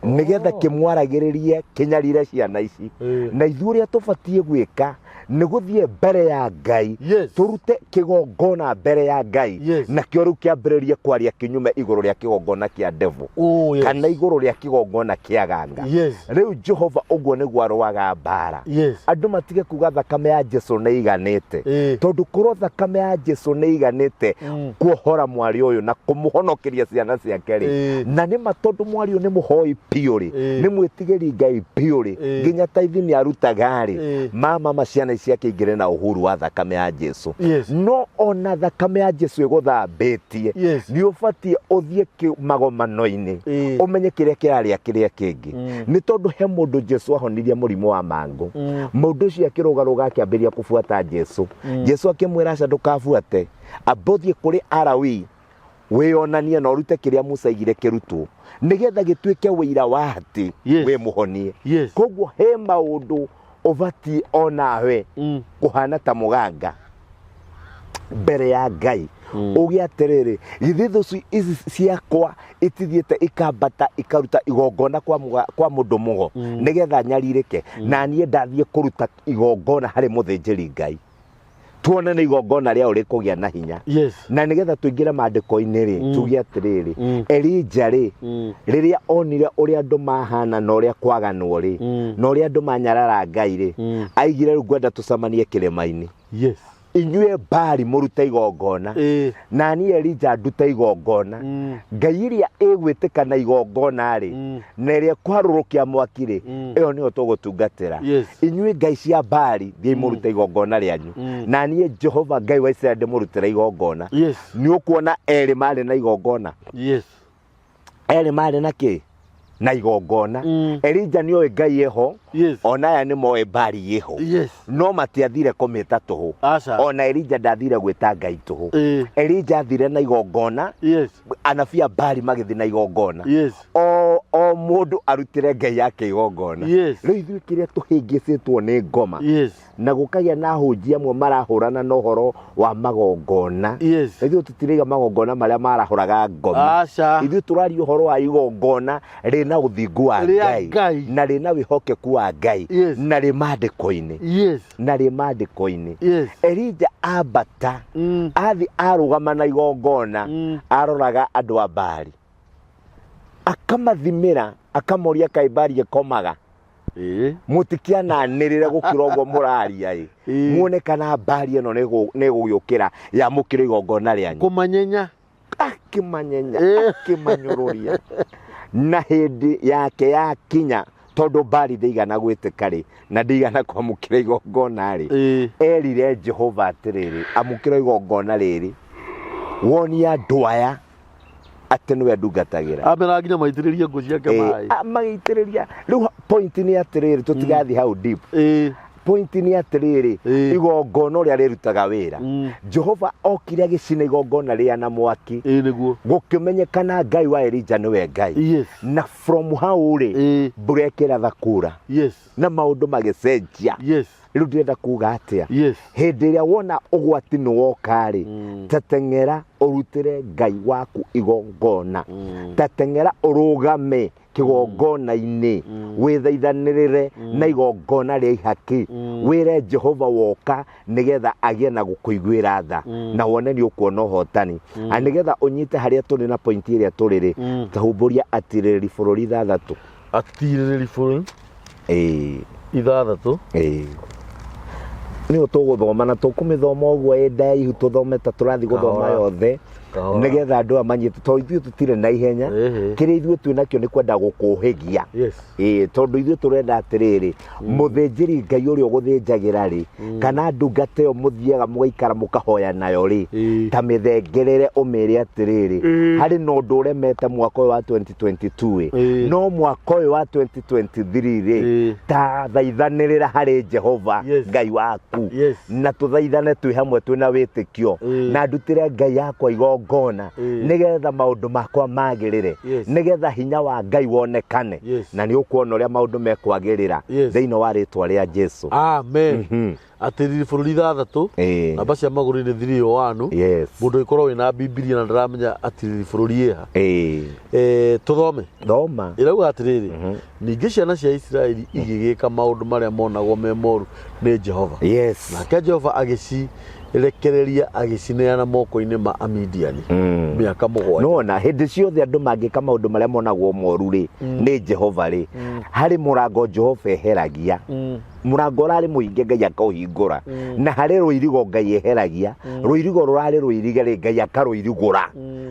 nĩgetha kĩmwaragĩrĩrie kĩnyarire ciana ici. Na ithuĩ ũrĩa tũbatiĩ gwĩka nĩ gũthiĩ mbere ya Ngai, tũrute kĩgongona mbere ya Ngai, nakĩo rĩu kĩambĩrĩrie kwaria kĩnyume igũrũ rĩa kĩgongona kĩa devil kana igũrũ rĩa kĩgongona kĩa ganga. Rĩu Jehova ũguo nĩguo arũaga mbara. Andũ matige kuga thakame ya Jesu nĩ iganĩte, tondũ korwo thakame ya Jesu nĩ iganĩte kuohora mwarĩ ũyũ na kũmũhonokeria ciana ciake rĩ, na nĩ ma tondũ mwarĩ ũyũ nĩ mũhoi biũ rĩ, nĩ mwĩtigĩri Ngai biũ rĩ, nginya taithi nĩ arutaga rĩ, mama ciana ici ciake ingĩrĩ na uhuru wa thakame ya Jesu. No ona thakame ya Jesu ĩgũthambĩtie, nĩ ũbatiĩ ũthiĩ magomano-inĩ, ũmenye kĩrĩa kĩrarĩa kĩrĩa kĩngĩ, nĩ tondũ he mũndũ Jesu ahonirie mũrimũ wa mangũ. Mũndũ ũcio akĩrũgarũga akĩambĩrĩria kũbuata Jesu. Jesu akĩmwĩra, aca, ndũkabuate, amba ũthiĩ kũrĩ Arawii wĩyonanie na ũrute kĩrĩa Musa aigire kĩrutwo nĩgetha gĩtuĩke wĩira wa atĩ wĩ mũhonie. Koguo he maũndũ ũbatiĩ onawe kũhana ta mũganga mbere ya Ngai, uge atĩrĩrĩ, githĩ thũ ici ciakwa itithiĩte ikambata ikaruta igongona kwa mũndũ mũgo nĩgetha nyarirĩke, na niĩ ndathiĩ kũruta igongona harĩ mũthĩnjĩri Ngai, tuone nĩ igongona rĩao rĩkũgĩa na hinya. Na nĩgetha tũingĩre maandĩko-inĩ rĩ, tuge atĩrĩrĩ, Elija rĩ, rĩrĩa onire ũrĩa andũ mahana na ũrĩa kwaganwo rĩ, na ũrĩa andũ manyarara Ngai rĩ, aigire rĩu ngwenda tũcemanie kĩrĩma-inĩ. Inyuĩ Bari mũrute igongona, na niĩ Elija ndute igongona. Ngai iria ĩgwĩtĩka na igongona rĩ, na ĩrĩa ĩkũharũrũkia mwaki rĩ, ĩyo nĩyo tũgũtungatĩra. Inyuĩ ngai cia Bari thiĩi mũrute igongona rĩanyu, na niĩ Jehova Ngai wa Isiraeli ndĩmũrutĩre igongona. Nĩ ũkuona erĩ marĩ na igongona. Erĩ marĩ na kĩ? Na igongona. Elija nĩ oĩ Ngai ĩho, ona aya nĩ moĩ Bari ĩho, no matiathire kũmĩta tũhũ. Aca. Ona Elija ndathire gwĩta Ngai tũhũ. Elija athire na igongona, anabii a Bari magĩthiĩ na igongona. O mũndũ arutĩre Ngai yake igongona. Rĩu ithuĩ kĩrĩa tũhĩngĩcĩtwo nĩ ngoma, na gũkagĩa na ahunjia amwe marahũrana na ũhoro wa magongona. Ithuĩ tũtiraiga magongona marĩa marahũraga ngoma. Aca. Ithuĩ tũraria ũhoro wa igongona rĩna ũthingu wa Rĩa Ngai, Ngai. na rĩna wĩhokeku wa Ngai, na rĩ maandĩko-inĩ, na rĩ maandĩko-inĩ. Elija ambata, athi arũgama na igongona, aroraga andũ a Bari, akamathimĩra, akamoria, kaĩ Bari ĩkomaga? Mũtikiananĩrĩre gũkĩra ũguo mũraria ĩ, muone kana Bari ĩno nĩ ĩgũgĩũkĩra yamũkĩre igongona rĩanyu. Kũmanyenya. Akĩmanyenya, akĩmanyũrũria, na hĩndĩ yake yakinya, tondũ Bari ndĩigana gwĩtĩka rĩ, na ndĩigana kwamũkĩra igongona rĩ, erire Jehova atĩrĩrĩ, amũkĩra igongona rĩrĩ, wonie andũ aya atĩ nĩwe ndungatagĩra. Amera nginya maitĩrĩrie ngũ ciake maĩ. Magĩitĩrĩria. Rĩu point nĩ atĩrĩrĩ, tũtigathiĩ hau deep. Point nĩ atĩrĩrĩ, igongona ũrĩa rĩrutaga wĩra, Jehova okire agĩcina igongona rĩa na mwaki. Ĩĩ nĩguo. Gũkĩmenyekana Ngai wa Elija nĩwe Ngai. Na from hau rĩ, mbura ĩkĩratha kura, na maũndũ magĩcenjia. Rĩu ndĩrenda kuga atĩa? Hĩndĩ ĩrĩa wona ũgwati nĩ woka rĩ, ta teng'era ũrutĩre Ngai waku igongona, ta teng'era ũrũgame kĩgongona-inĩ, wĩthaithanĩrĩre na igongona rĩa ihaki, wĩre Jehova woka nĩgetha agĩe na gũkũiguĩra tha, na wone nĩ ũkuona ũhotani. Na nĩgetha ũnyite harĩa tũrĩ na point ĩrĩa tũrĩ rĩ, tahumbũria atirĩrĩri bũrũri ithathatũ. Atirĩrĩri bũrũri ithathatũ. Ĩĩ, nĩyo tũgũthoma na tũkũmĩthoma ũguo ĩ ndaihu, tũthome ta tũrathiĩ gũthoma Kahora. yothe. Kahora. Nĩgetha andũ aya manyite, tondũ ithuĩ tũtirĩ na ihenya. Kĩrĩa ithuĩ twĩ nakĩo nĩ kwenda gũkũhĩgia. Ĩĩ, tondũ ithuĩ tũrenda atĩrĩrĩ, mũthĩnjĩri Ngai ũrĩa ũgũthĩnjagĩra rĩ, kana ndungata ĩyo mũthiaga mũgaikara mũkahoya nayo rĩ, ta mĩthengerere ũmĩre atĩrĩrĩ, harĩ na ũndũ ũremete mwaka ũyũ wa 2022 ĩ, no mwaka ũyũ wa 2023 rĩ, ta thaithanĩrĩra harĩ Jehova Ngai waku, na tũthaithane twĩ hamwe twĩ na wĩtĩkio, na ndutĩre Ngai yakwa igongona, nĩgetha maũndũ makwa magĩrĩre, nĩgetha hinya wa Ngai wonekane, na nĩ ũkuona ũrĩa maũndũ mekwagĩrĩra thĩinĩ wa rĩtwa rĩa Jesu. Amen. Atĩrĩrĩ bũrũri ithathatũ, namba cia magũrũ nĩ 301. Mũndũ ũgĩkorwo wĩna Bibilia na ndaramenya atĩrĩrĩ bũrũri ĩha, tũthome. Thoma. Ĩrauga atĩrĩrĩ, ningĩ ciana cia Isiraeli igĩgĩka maũndũ marĩa monagwo me moru nĩ Jehova, nake Jehova agĩcirekereria agĩcineana moko-inĩ ma Amidiani mĩaka 7. Nona hĩndĩ ciothe andũ mangĩka maũndũ marĩa monagwo moru rĩ nĩ Jehova rĩ, harĩ mũrango Jehova eheragia, mũrango ũrarĩ mũhinge Ngai akaũhingũra, na harĩ rũirigo Ngai eheragia, rũirigo rũrarĩ rũirige rĩ, Ngai akarũirigũra.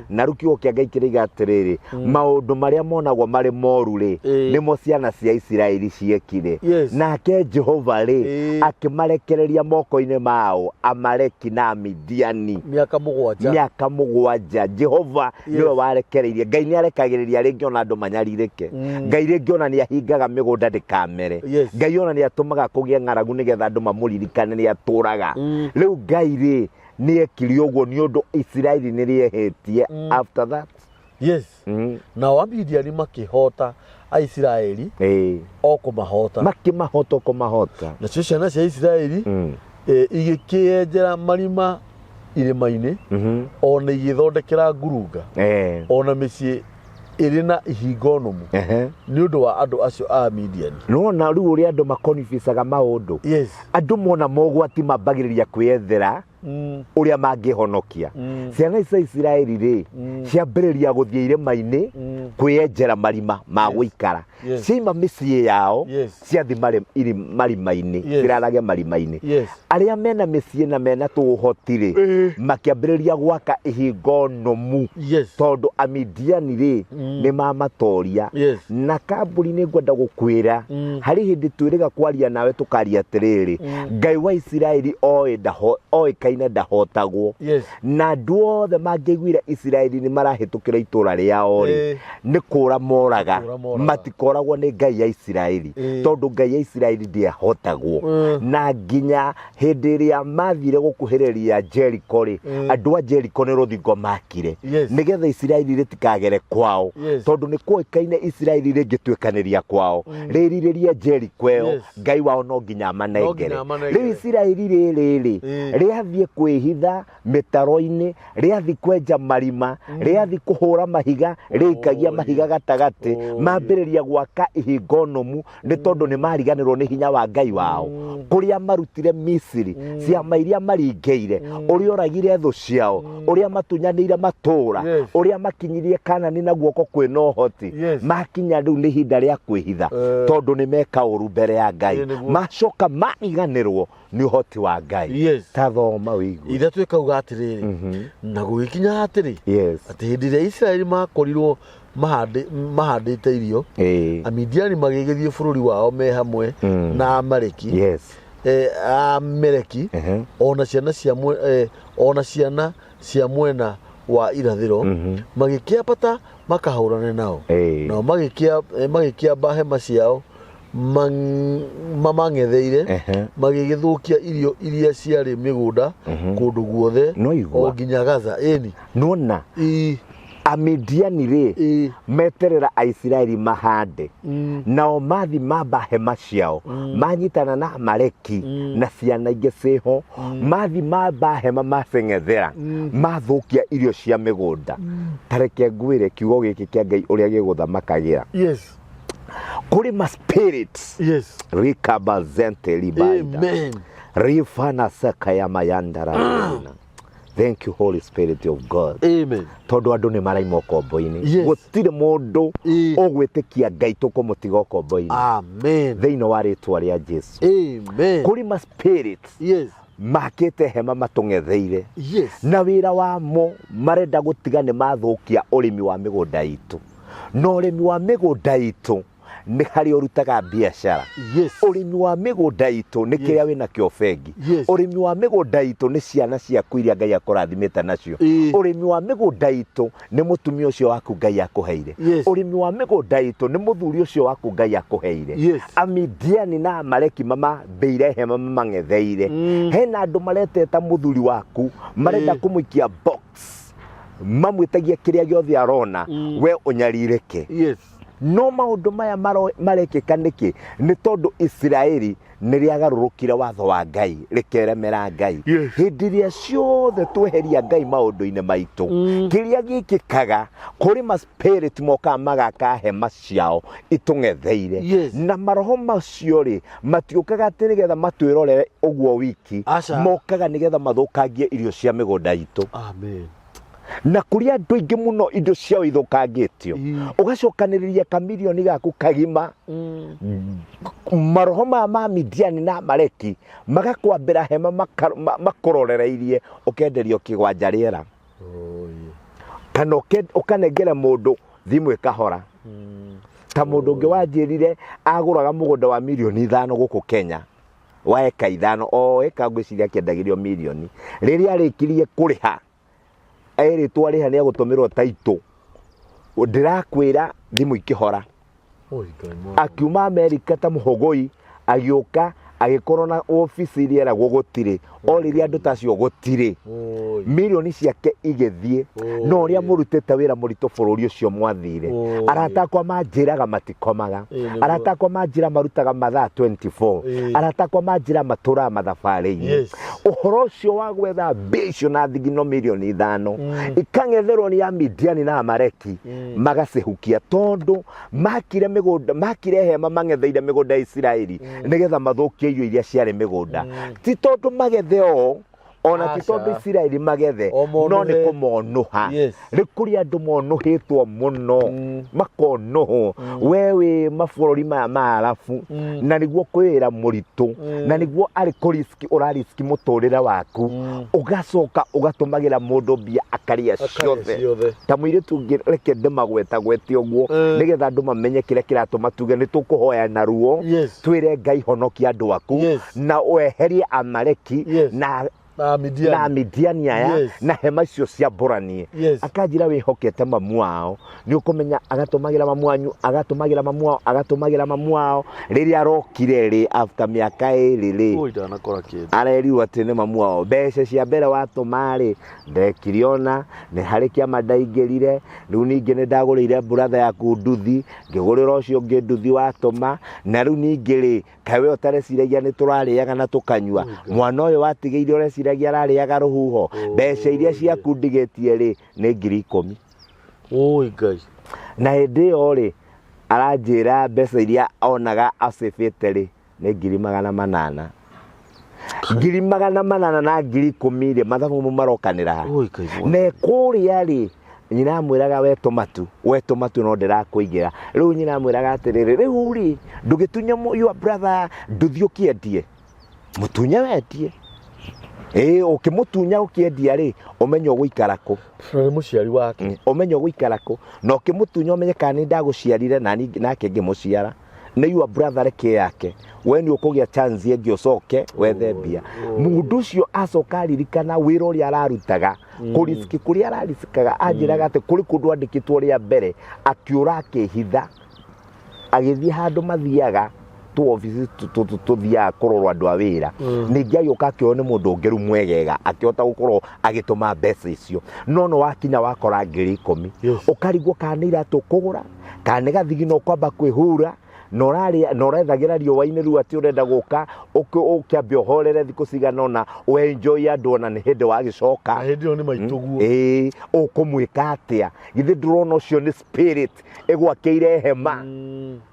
Na rĩu kiugo kĩa Ngai kĩrĩiga atĩrĩrĩ, maũndũ marĩa monagwo marĩ moru rĩ, nĩmo ciana cia Isiraeli ciekire, nake Jehova rĩ, akĩmarekereria moko-inĩ mao Amaleki na Amidiani mĩaka 7. Mĩaka 7 Jehova nĩwe warekereirie. Ngai nĩ arekagĩrĩria rĩngĩ ona andũ manyarirĩke. Ngai rĩngĩ ona nĩ ahingaga mĩgũnda ndĩkamere. Ngai ona nĩ atũmaga kũgĩe ng'aragu nĩgetha andũ mamũririkane nĩ atũraga. Rĩu Ngai rĩ, nĩ ekire ũguo nĩ ũndũ Isiraeli nĩ rĩehĩtie after that. Nao Amidiani makĩhota Aisiraeli o kũmahota. Makĩmahota o kũmahota. Nacio ciana cia Isiraeli igĩkĩenjera marima irĩma-inĩ, ona igĩthondekera ngurunga, ona mĩciĩ ĩrĩ na ihingo nũmu, nĩ ũndũ wa andũ acio a Midiani. Nona rĩu ũrĩa andũ makonibicaga maũndũ. Andũ mona mogwati mambagĩrĩria kwĩyethera ũrĩa mangĩhonokia. Ciana ici cia Isiraeli rĩ, ciambĩrĩria gũthiĩ irĩma-inĩ kwĩyenjera marima ma gũikara. Ciaima mĩciĩ yao, ciathi marima-inĩ, cirarage marima-inĩ. Arĩa mena mĩciĩ na mena tũũhoti rĩ, makĩambĩrĩria gwaka ihingo nũmu, tondũ Amidiani rĩ, nĩ mamatoria. Na kambuni nĩ ngwenda gũkwĩra, harĩ hĩndĩ twĩrĩga kwaria nawe tũkaria atĩrĩrĩ, Ngai wa Isiraeli oĩ oĩkaine ndahotagwo. Na andũ othe mangĩaiguire Isiraeli nĩ marahĩtũkĩra itũra rĩao rĩ, nĩ kũra moraga. Kũra moraga. Matikoragwo nĩ Ngai ya Isiraeli, tondũ Ngai ya Isiraeli ndĩahotagwo. Na nginya hĩndĩ ĩrĩa mathire gũkuhĩrĩria Jericho rĩ, andũ a Jericho nĩ rũthingo makire, nĩgetha Isiraeli rĩtikagere kwao, tondũ nĩ kũĩkaine Isiraeli rĩngĩtuĩkanĩria kwao, rĩrirĩrie Jericho ĩyo, Ngai wao no nginya amanengere. No nginya amanengere. Rĩu Isiraeli rĩrĩ rĩ, rĩathiĩ kwĩhitha mĩtaro-inĩ, rĩathiĩ kwenja marima, rĩathiĩ kũhũra mahiga, rĩikagia mahiga gatagatĩ, mambĩrĩria gwaka ihingo nũmu, nĩ tondũ nĩ mariganĩrwo nĩ hinya wa Ngai wao, kũrĩa marutire Misiri, ciama iria maringĩire, ũrĩa oragire thũ ciao, ũrĩa matunyanĩire matũũra, ũrĩa makinyirie Kanani na guoko kwĩna ũhoti. Makinya rĩu nĩ ihinda rĩa kwĩhitha, tondũ nĩ meka ũru mbere ya Ngai. Nĩguo. Macoka mariganĩrwo nĩ ũhoti wa Ngai. Ta thoma wĩigue. Ithatũ ĩkauga atĩrĩrĩ, na gũgĩkinya atĩrĩ, atĩ hĩndĩ ĩrĩa Isiraeli makorirwo mahandĩte irio, Amidiani magĩgĩthiĩ bũrũri wao me hamwe na Amaleki, Amaleki, ona ciana cia mwena wa irathĩro, magĩkĩambata makahũrane nao. Nao magĩkĩamba hema ciao mamang'etheire, magĩgĩthũkia irio iria ciarĩ mĩgũnda kũndũ guothe, No igua. o nginya Gaza. Ĩni. Nona Amidiani rĩ, meterera Aisiraeli mahande, nao mathi mamba hema ciao, manyitana na Amaleki na ciana ingĩ ciho, mathi mamba hema maceng'ethera, mathũkia irio cia mĩgũnda. Ta reke ngwĩre kiugo gĩkĩ kĩa Ngai ũrĩa gĩgũthamakagĩra. Kũrĩ ma spirits rikabazente libaida. Amen. Rifana sakaya mayandara. Thank you, Holy Spirit of God. Amen. Tondũ andũ nĩ maraima ũkombo-inĩ. Gũtirĩ mũndũ ũgwĩtĩkia Ngai tũkũmũtiga ũkombo-inĩ. Amen. Thĩinĩ wa rĩtwa rĩa Jesu. Amen. Kũrĩ ma spirits Makĩte hema matũng'etheire. Yes. Na wĩra wamo marenda gũtiga nĩ mathũkia ũrĩmi wa mĩgũnda itũ. Na ũrĩmi wa mĩgũnda itũ nĩ harĩa ũrutaga biacara. Yes. Ũrĩmi wa mĩgũnda itũ nĩ kĩrĩa wĩnakĩo bengi. Yes. Ũrĩmi wa mĩgũnda itũ nĩ ciana ciaku iria Ngai akũrathimĩte nacio. Ũrĩmi wa mĩgũnda itũ nĩ mũtumia ũcio waku Ngai akũheire. Yes. Ũrĩmi wa mĩgũnda itũ nĩ mũthuri ũcio waku Ngai akũheire. Yes. Amidiani na Amaleki mamambĩire hema mamang'etheire. Hena andũ mareteta mũthuri waku marenda kũmũikia box mamwĩtagia kĩrĩa gĩothe arona we ũnyarirĩke. Yes. No maũndũ maya marekĩka nĩkĩ? Nĩ tondũ Isiraeli nĩ rĩagarũrũkire watho wa Ngai rĩkeremera Ngai. Yes. Hĩndĩ ĩrĩa ciothe tweheria Ngai maũndũ-inĩ maitũ, kĩrĩa gĩkĩkaga kũrĩ ma spirit mokaga magaka hema ciao itũng'etheire. Yes. Na maroho macio rĩ matiũkaga atĩ nĩgetha matwĩrorere ũguo wiki, Aca. mokaga nĩgetha mathũkangie irio cia mĩgũnda itũ. Amen. Na kũrĩ andũ aingĩ mũno indo ciao ithũkangĩtio. Ũgacokanĩrĩria kamirioni gaku kagima, maroho maya ma Midiani na Amaleki magakwambĩra hema makũrorereirie ũkenderio kĩgwanja rĩera. Kana ũkanengera mũndũ thimũ ĩkahora. Ta mũndũ ũngĩ wanjĩrire agũraga mũgũnda wa mirioni 5 gũkũ Kenya, wa eka 5, o eka ngwĩciria akĩendagĩrio mirioni. Rĩrĩa arĩkirie kũrĩha, erĩtwo arĩha nĩ egũtũmĩrwo taitũ. Ndĩrakwĩra thimũ ikĩhora. Akiuma Amerika ta mũhũgũi, agĩũka agĩkorwo na obici iria eragwo gũtirĩ, oririe andũ ta acio gũtirĩ. Mirioni ciake igĩthiĩ, no ũrĩa mũrutĩte wĩra mũritũ bũrũri ũcio mwathire. Arata akwa manjĩraga matikomaga, arata akwa manjĩra marutaga mathaa 24, arata akwa manjĩra matũraga mathabarĩ-inĩ. Yes. Ũhoro ũcio wa gwetha mbia icio na thigino mirioni 5 ikang'etherwo nĩ Amidiani na Amaleki magacihukia, tondũ makire mĩgũnda, makire hema mang'etheire mĩgũnda ya Isiraeli nĩgetha mathũkie irio iria ciarĩ mĩgũnda. Ti tondũ magethe o, ona ti tondũ Isiraeli magethe, no nĩ kũmonũha. Yes. Nĩ kũrĩ andũ monũhĩtwo mũno, makonũhwo. We wĩ mabũrũri maya ma Arabu, na nĩguo kwĩ wĩra mũritũ, na nĩguo arĩ kũriski ũrariski mũtũrĩre waku, ũgacoka ũgatũmagĩra mũndũ mbia akarĩa ciothe. Ta mũirĩtu ũngĩ reke ndĩmagwetagwete ũguo, nĩgetha andũ mamenye kĩrĩa kĩratũma tuge nĩ tũkũhoya na ruo. Yes. Twĩre Ngai honokia andũ aku. Yes. Na weherie Amaleki. Yes. Na na Midiani. Na Midiani aya. Yes. Na hema icio cia mbũranie. Yes. Akanjĩra wĩhokete mamu wao, nĩ ũkũmenya agatũmagĩra mamu wanyu, agatũmagĩra mamu wao, agatũmagĩra mamu wao. Rĩrĩa arokire rĩ, after mĩaka 2 rĩ, Oi, ndanakora kĩndũ. arerirwo atĩ nĩ mamu wao mbeca cia mbere watũma rĩ, ndekire ona nĩ harĩ kĩama ndaingĩrire, rĩu ningĩ nĩ ndagũrĩire brother yaku nduthi, ngĩgũrĩra ũcio ũngĩ nduthi watũma, na rĩu ningĩ rĩ, kaĩ we ũtareciragia nĩ tũrarĩaga na tũkanyua, mwana ũyũ watigĩire ũreciragia ararĩaga rũhuho, mbeca iria ciaku ndigĩtie rĩ nĩ 10,000. Oi Ngai. Na hĩndĩ ĩyo rĩ, aranjĩra mbeca iria onaga acĩbĩte rĩ nĩ 800,000. 800,000 na 10,000 rĩ, mathabu mo marokanĩra ha? Oi Ngai. Na kũrĩa rĩ, nyina amwĩraga we tũma tu, we tũma tu no ndĩrakũigĩra. Rĩu nyina amwĩraga atĩrĩrĩ, rĩu rĩ, ndũgĩtunye your brother nduthi ũkĩendie. Mũtunye wendie. Ĩĩ, ũkĩmũtunya ũkĩendia rĩ, ũmenye ũgũikara kũ. Nĩ mũciari wake. Ũmenye ũgũikara kũ. Na ũkĩmũtunya ũmenye kana nĩ ndagũciarire na nake ngĩmũciara. Nĩ your brother reke yake. We nĩ ũkũgĩa chance ĩngĩ ũcoke wethe mbia. Mũndũ ũcio acoka aririkana wĩra ũrĩa ararutaga, kũriski kũrĩa ararisikaga, anjĩraga atĩ kũrĩ kũndũ andĩkĩtwo rĩa mbere, akĩũra akĩhitha, agĩthiĩ handũ mathiaga tu obici tũthiaga kũrorwo andũ a wĩra. Ningĩ agĩũka akĩoywo nĩ mũndũ ũngĩ rĩu mwegega, akĩhota gũkorwo agĩtũma mbeca icio. No nĩ wakinya wakora 10,000. Yes. Ũkarigwo kana nĩ iratũ ũkũgũra, kana nĩ gathigino ũkwamba kwĩhura, na ũrarĩa, na ũrethagĩra riũa-inĩ rĩu atĩ ũrenda gũka, ũkĩambe ũhorere thikũ cigana ũna, ũenjoy andũ ona nĩ hĩndĩ wagĩcoka. Na hĩndĩ ĩyo nĩ maitũguo. Ĩĩ, ũkũmwĩka atĩa? Githĩ ndũrona ũcio nĩ spirit ĩgwakĩire hema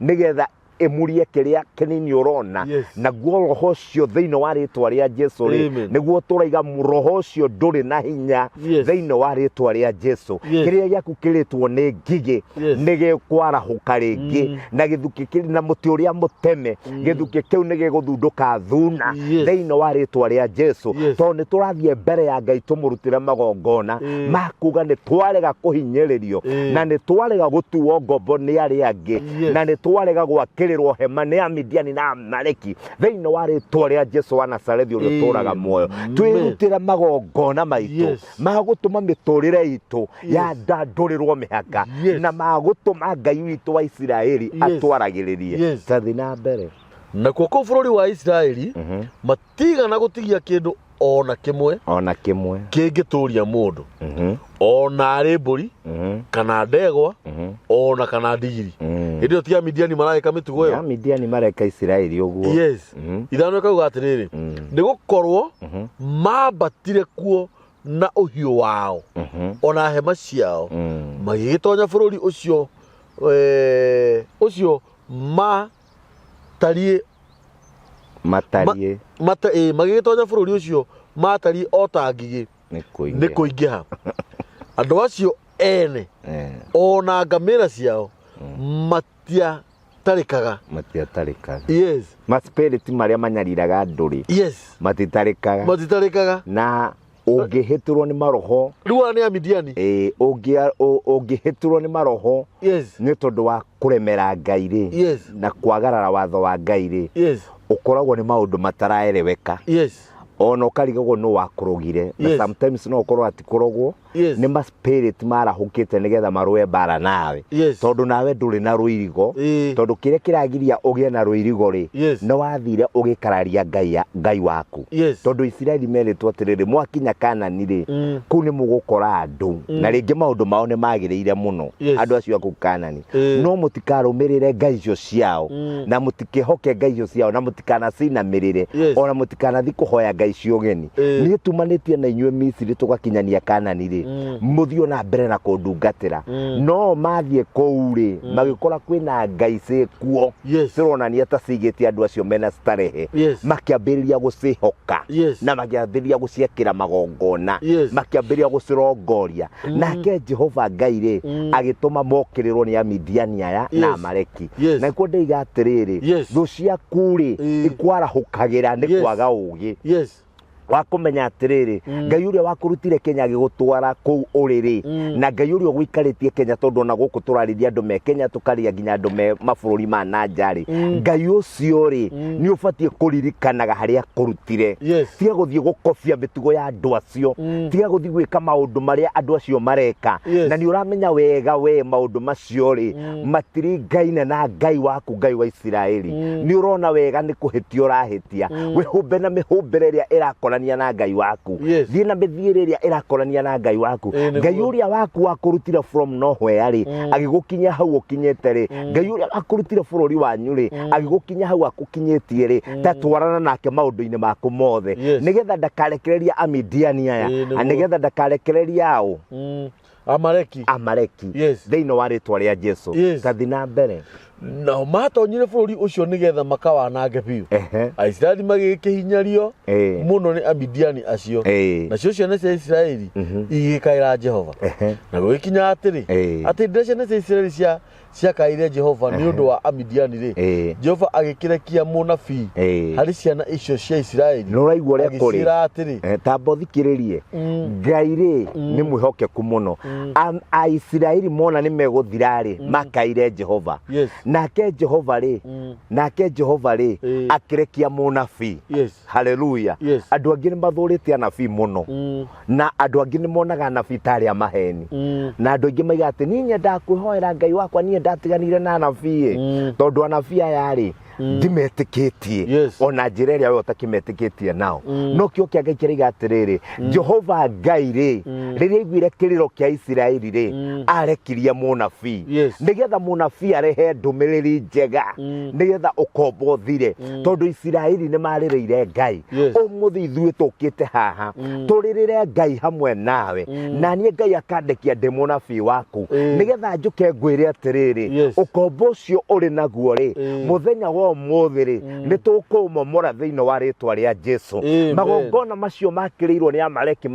nĩgetha ĩmurie kĩrĩa kĩnini ũrona. Yes. Naguo roho ũcio thĩinĩ wa rĩtwa rĩa Jesu rĩ, Amen. nĩguo tũraiga roho ũcio ndũrĩ na hinya Yes. thĩinĩ wa rĩtwa rĩa Jesu. Yes. Kĩrĩa gĩaku kĩrĩtwo nĩ ngigĩ Yes. nĩ gĩkwarahũka rĩngĩ na gĩthukĩ kĩrĩ na mũtĩ ũrĩa mũteme, gĩthukĩ kĩu nĩ gĩgũthundũka thuna Yes. thĩinĩ wa rĩtwa rĩa Jesu. Yes. Tondũ nĩ tũrathiĩ mbere ya Ngai tũmũrutĩre magongona ma kuga nĩ twarega kũhinyĩrĩrio na nĩ twarega gũtuo ngombo nĩ arĩa angĩ Yes. na nĩ twarega gwakĩrĩrwo hema nĩ Amidiani na Amaleki thĩinĩ wa rĩtwa rĩa Jesu wa Nazarethi ũrĩa ũtũũraga muoyo. Twĩrutĩre magongona maitũ Yes. ma gũtũma mĩtũrĩre itũ Yes. yandandũrĩrwo mĩhaka Yes. na ma gũtũma Ngai witũ wa Isiraeli Yes. atwaragĩrĩrie. Yes. Tathi na mbere. Nakuo kũu bũrũri wa Isiraeli matigana gũtigia kĩndũ ona kĩmwe ona kĩmwe kĩngĩtũria mũndũ, ona arĩ mbũri kana ndegwa ona kana ndigiri. Hĩndĩ ĩyo ti Amidiani maragĩka mĩtugo ĩyo. Amidiani mareka Isiraeli ũguo. Yes. Ithano ĩkauga atĩrĩrĩ, nĩ gũkorwo mambatire kuo na ũhiũ wao ona hema ciao, magĩgĩtonya bũrũri ũcio ũcio matariĩ matariĩ magĩgĩtonya bũrũri ũcio matariĩ o ta ngigĩ nĩ nĩ kũingĩha. Andũ acio ene ona ngamĩra ciao matiatarĩkaga. Matiatarĩkaga. Yes. Maspiriti marĩa manyariraga andũ rĩ, Yes. matitarĩkaga. Matitarĩkaga. Na ũngĩhĩtũrwo nĩ maroho, Rĩu aya nĩ Amidiani. Ũngĩhĩtũrwo nĩ maroho Yes. nĩ tondũ wa kũremera Ngai rĩ, Yes. na kwagarara watho wa Ngai rĩ, Yes. ũkoragwo nĩ maũndũ mataraereweka. Yes. Ona ũkarigagwo nũ wakũrogire. Na Yes. sometimes no ũkorwo atikũrogwo. Yes. Nĩ ma spirit marahũkĩte nĩgetha marũe mbara nawe. Yes. Tondũ nawe ndũrĩ na rũirigo. Tondũ kĩrĩa kĩragiria ũgĩe na rũirigo rĩ, Yes. nĩ wathire ũgĩkararia Ngai waku. Yes. Tondũ Isiraeli merĩtwo atĩrĩrĩ, mwakinya Kanani rĩ, kũu nĩ mũgũkora andũ na rĩngĩ maũndũ mao nĩ magĩrĩire mũno. Yes. Andũ acio a kũu Kanani. No mũtikarũmĩrĩre ngai icio ciao na mũtikehoke ngai icio ciao na mũtikanacinamĩrĩre Yes. ona mũtikanathi kũhoya ngai cio ũgeni. Niĩ tumanĩtie na inyuĩ Misiri tũgakinyania Kanani rĩ, mũthiĩ na mbere na kũndungatĩra. No mathiĩ kũu rĩ, magĩkora kwĩna ngai ciĩkuo Yes. cironania ta cigĩte andũ acio mena starehe. Yes. Makĩambĩrĩria gũcihoka Yes. na makĩambĩrĩria gũciakĩra magongona. Yes. Makĩambĩrĩria gũcirongoria. Nake Jehova Ngai rĩ, agĩtũma mokĩrĩrwo nĩ Amidiani aya na Yes. Amaleki. Yes. Na nĩkuo ndĩiga atĩrĩrĩ, Yes. thũ ciaku rĩ, ikwarahũkagĩra nĩ Yes. kwaga ũgĩ Yes. wa kũmenya atĩrĩrĩ, Ngai ũrĩa wakũrutire Kenya agĩgũtwara kũu ũrĩ rĩ, na Ngai ũrĩa ũgũikarĩtie Kenya, tondũ ona gũkũ tũrarĩria andũ me Kenya, tũkaria nginya andũ me mabũrũri ma na nja rĩ, Ngai ũcio rĩ, nĩ ũbatiĩ kũririkanaga harĩa akũrutire. Yes. Tiga gũthiĩ gũkobia mĩtugo ya andũ acio, tiga gũthiĩ gwĩka maũndũ marĩa andũ acio mareka. Yes. Na nĩ ũramenya wega we maũndũ macio rĩ, matiringaine na Ngai waku, Ngai wa Isiraeli. Nĩ ũrona wega nĩ kũhĩtia ũrahĩtia. Wĩhumbe na mĩhumbĩre ĩrĩa ĩrakorania na Ngai waku. Yes. Thiĩ na mĩthiĩre ĩrĩa ĩrakorania na Ngai waku. Nĩguo. Ngai ũrĩa waku wakũrutire from nowhere rĩ, agĩgũkinyia hau ũkinyĩte rĩ, Ngai ũrĩa wakũrutire bũrũri wanyu rĩ, agĩgũkinyia hau akũkinyĩtie rĩ, ta twarana nake maũndũ-inĩ maku mothe. Yes. Nĩgetha ndakarekereria Amidiani aya, Nĩguo. na nĩgetha ndakarekereria ao Amaleki. Amaleki. Yes. Thĩinĩ wa rĩtwa rĩa Jesu. Yes. Tathi na mbere. Nao matonyire bũrũri ũcio nĩgetha makawanange biũ. Ehe. Aisiraeli magĩkĩhinyario mũno nĩ Amidiani acio. Nacio ciana cia Isiraeli igĩkaĩra Jehova. Ehe. Na gũgĩkinya atĩrĩ, atĩ rĩrĩa ciana cia Isiraeli ciakaĩire Jehova nĩ ũndũ wa Amidiani rĩ, Jehova agĩkĩrekia mũnabii harĩ ciana icio cia Isiraeli. Nĩ ũraigua ũrĩa kũrĩ. Agĩciĩra atĩrĩ, Tamba ũthikĩrĩrie. Ngai rĩ nĩ mwĩhokeku mũno. Aisiraeli mona nĩ megũthira rĩ, makaire Jehova. Yes. Nake Jehova rĩ, nake Jehova rĩ, akĩrekia mũnabii. Yes. Haleluya. Yes. Andũ angĩ nĩ mathũrĩte anabii mũno. Na andũ angĩ nĩ monaga anabii ta arĩa maheni. Na andũ aingĩ maiga atĩ niĩ nyendaga kwĩhoera Ngai wakwa, niĩ ndatiganire na anabii ĩ. Tondũ anabii aya rĩ, Ndimetĩkĩtie ona njĩra ĩrĩa we ũtakĩmetĩkĩtie nao. No kĩo kĩa Ngai kĩraiga atĩrĩrĩ, Jehova Ngai rĩ, rĩrĩa aiguire kĩrĩro kĩa Isiraeli rĩ, arekirie mũnabii nĩgetha mũnabii arehe ndũmĩrĩri njega nĩgetha ũkombo ũthire, tondũ Isiraeli nĩ marĩrĩire Ngai. Ũmũthĩ ithuĩ tũkĩte haha tũrĩrĩre Ngai hamwe nawe, na niĩ Ngai akandekia ndĩ mũnabii waku nĩgetha njũke ngwĩre atĩrĩrĩ, ũkombo ũcio ũrĩ naguo rĩ, mũthenya wa ũmũthĩ rĩ, nĩ tũkũũmomora thĩinĩ wa rĩtwa rĩa Jesu. Amen. Magongona macio makĩrĩirwo nĩ Amaleki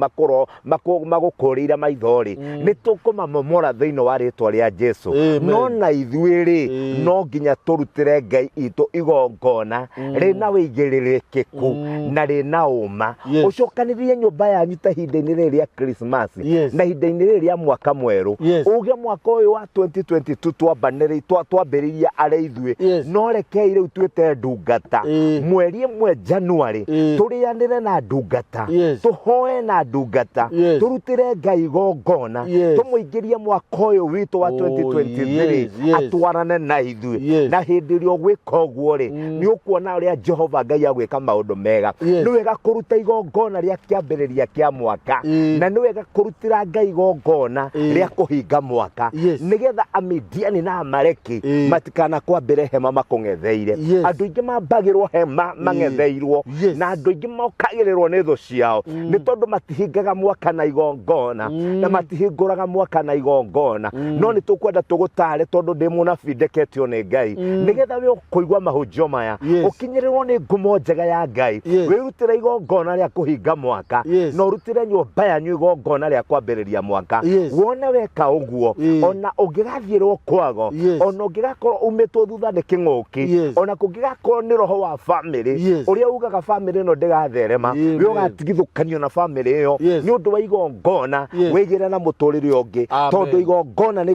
magũkũrĩire maitho rĩ, nĩ tũkũmamomora thĩinĩ wa rĩtwa rĩa Jesu. Amen. No na ithuĩ rĩ, no nginya tũrutĩre Ngai itũ igongona rĩna wĩigĩrĩrĩkĩku na rĩna ũma. Ũcokanĩrĩrie nyũmba yanyu ta ihinda-inĩ rĩrĩ rĩa Christmas na ihinda-inĩ rĩrĩ rĩa mwaka mwerũ, uge mwaka ũyũ wa 2022 twambĩrĩirie arĩ ithuĩ, no rekei rĩu twĩte ndungata mweri ĩmwe January, tũrĩanĩre na ndungata, tũhoe na ndungata, tũrutĩre Ngai igongona, tũmũingĩrie mwaka ũyũ witũ wa 2023, atwarane na ithuĩ. Na hĩndĩ ĩrĩa ũgwĩka ũguo rĩ, nĩ ũkuona ũrĩa Jehova Ngai agwĩka maũndũ mega. Nĩ wega kũruta igongona rĩa kĩambĩrĩria kĩa mwaka, na nĩ wega kũrutĩra Ngai igongona rĩa kũhinga mwaka, nĩgetha Amidiani na Amaleki matikanakwambĩre hema makũng'etheire. Andũ aingĩ mambagĩrwo hema mang'etheirwo, na andũ aingĩ mokagĩrĩrwo nĩ thũ ciao nĩ tondũ matihingaga mwaka na igongona, na matihingũraga mwaka na igongona. No nĩ tũkwenda tũgũtare, tondũ ndĩ mũnabii ndeketio nĩ Ngai, nĩgetha we ũkũigua mahunjio maya ũkinyĩrĩrwo nĩ ngumo njega ya Ngai, wĩrutĩre igongona rĩa kũhinga mwaka, na ũrutĩre nyũmba yanyu igongona rĩa kwambĩrĩria mwaka. Wone weka ũguo, ona ũngĩgathiĩrwo kwago, ona ũngĩgakorwo umĩtwo thutha nĩ kĩng'ũki, ona kũngĩgakorwo nĩ roho wa bamĩrĩ ũrĩa ugaga bamĩrĩ ĩno ndĩgatherema, we ũgatigithũkanio na bamĩrĩ ĩyo nĩ ũndũ wa igongona, wĩgĩre na mũtũrĩre ũngĩ. Amen. Tondũ igongona nĩ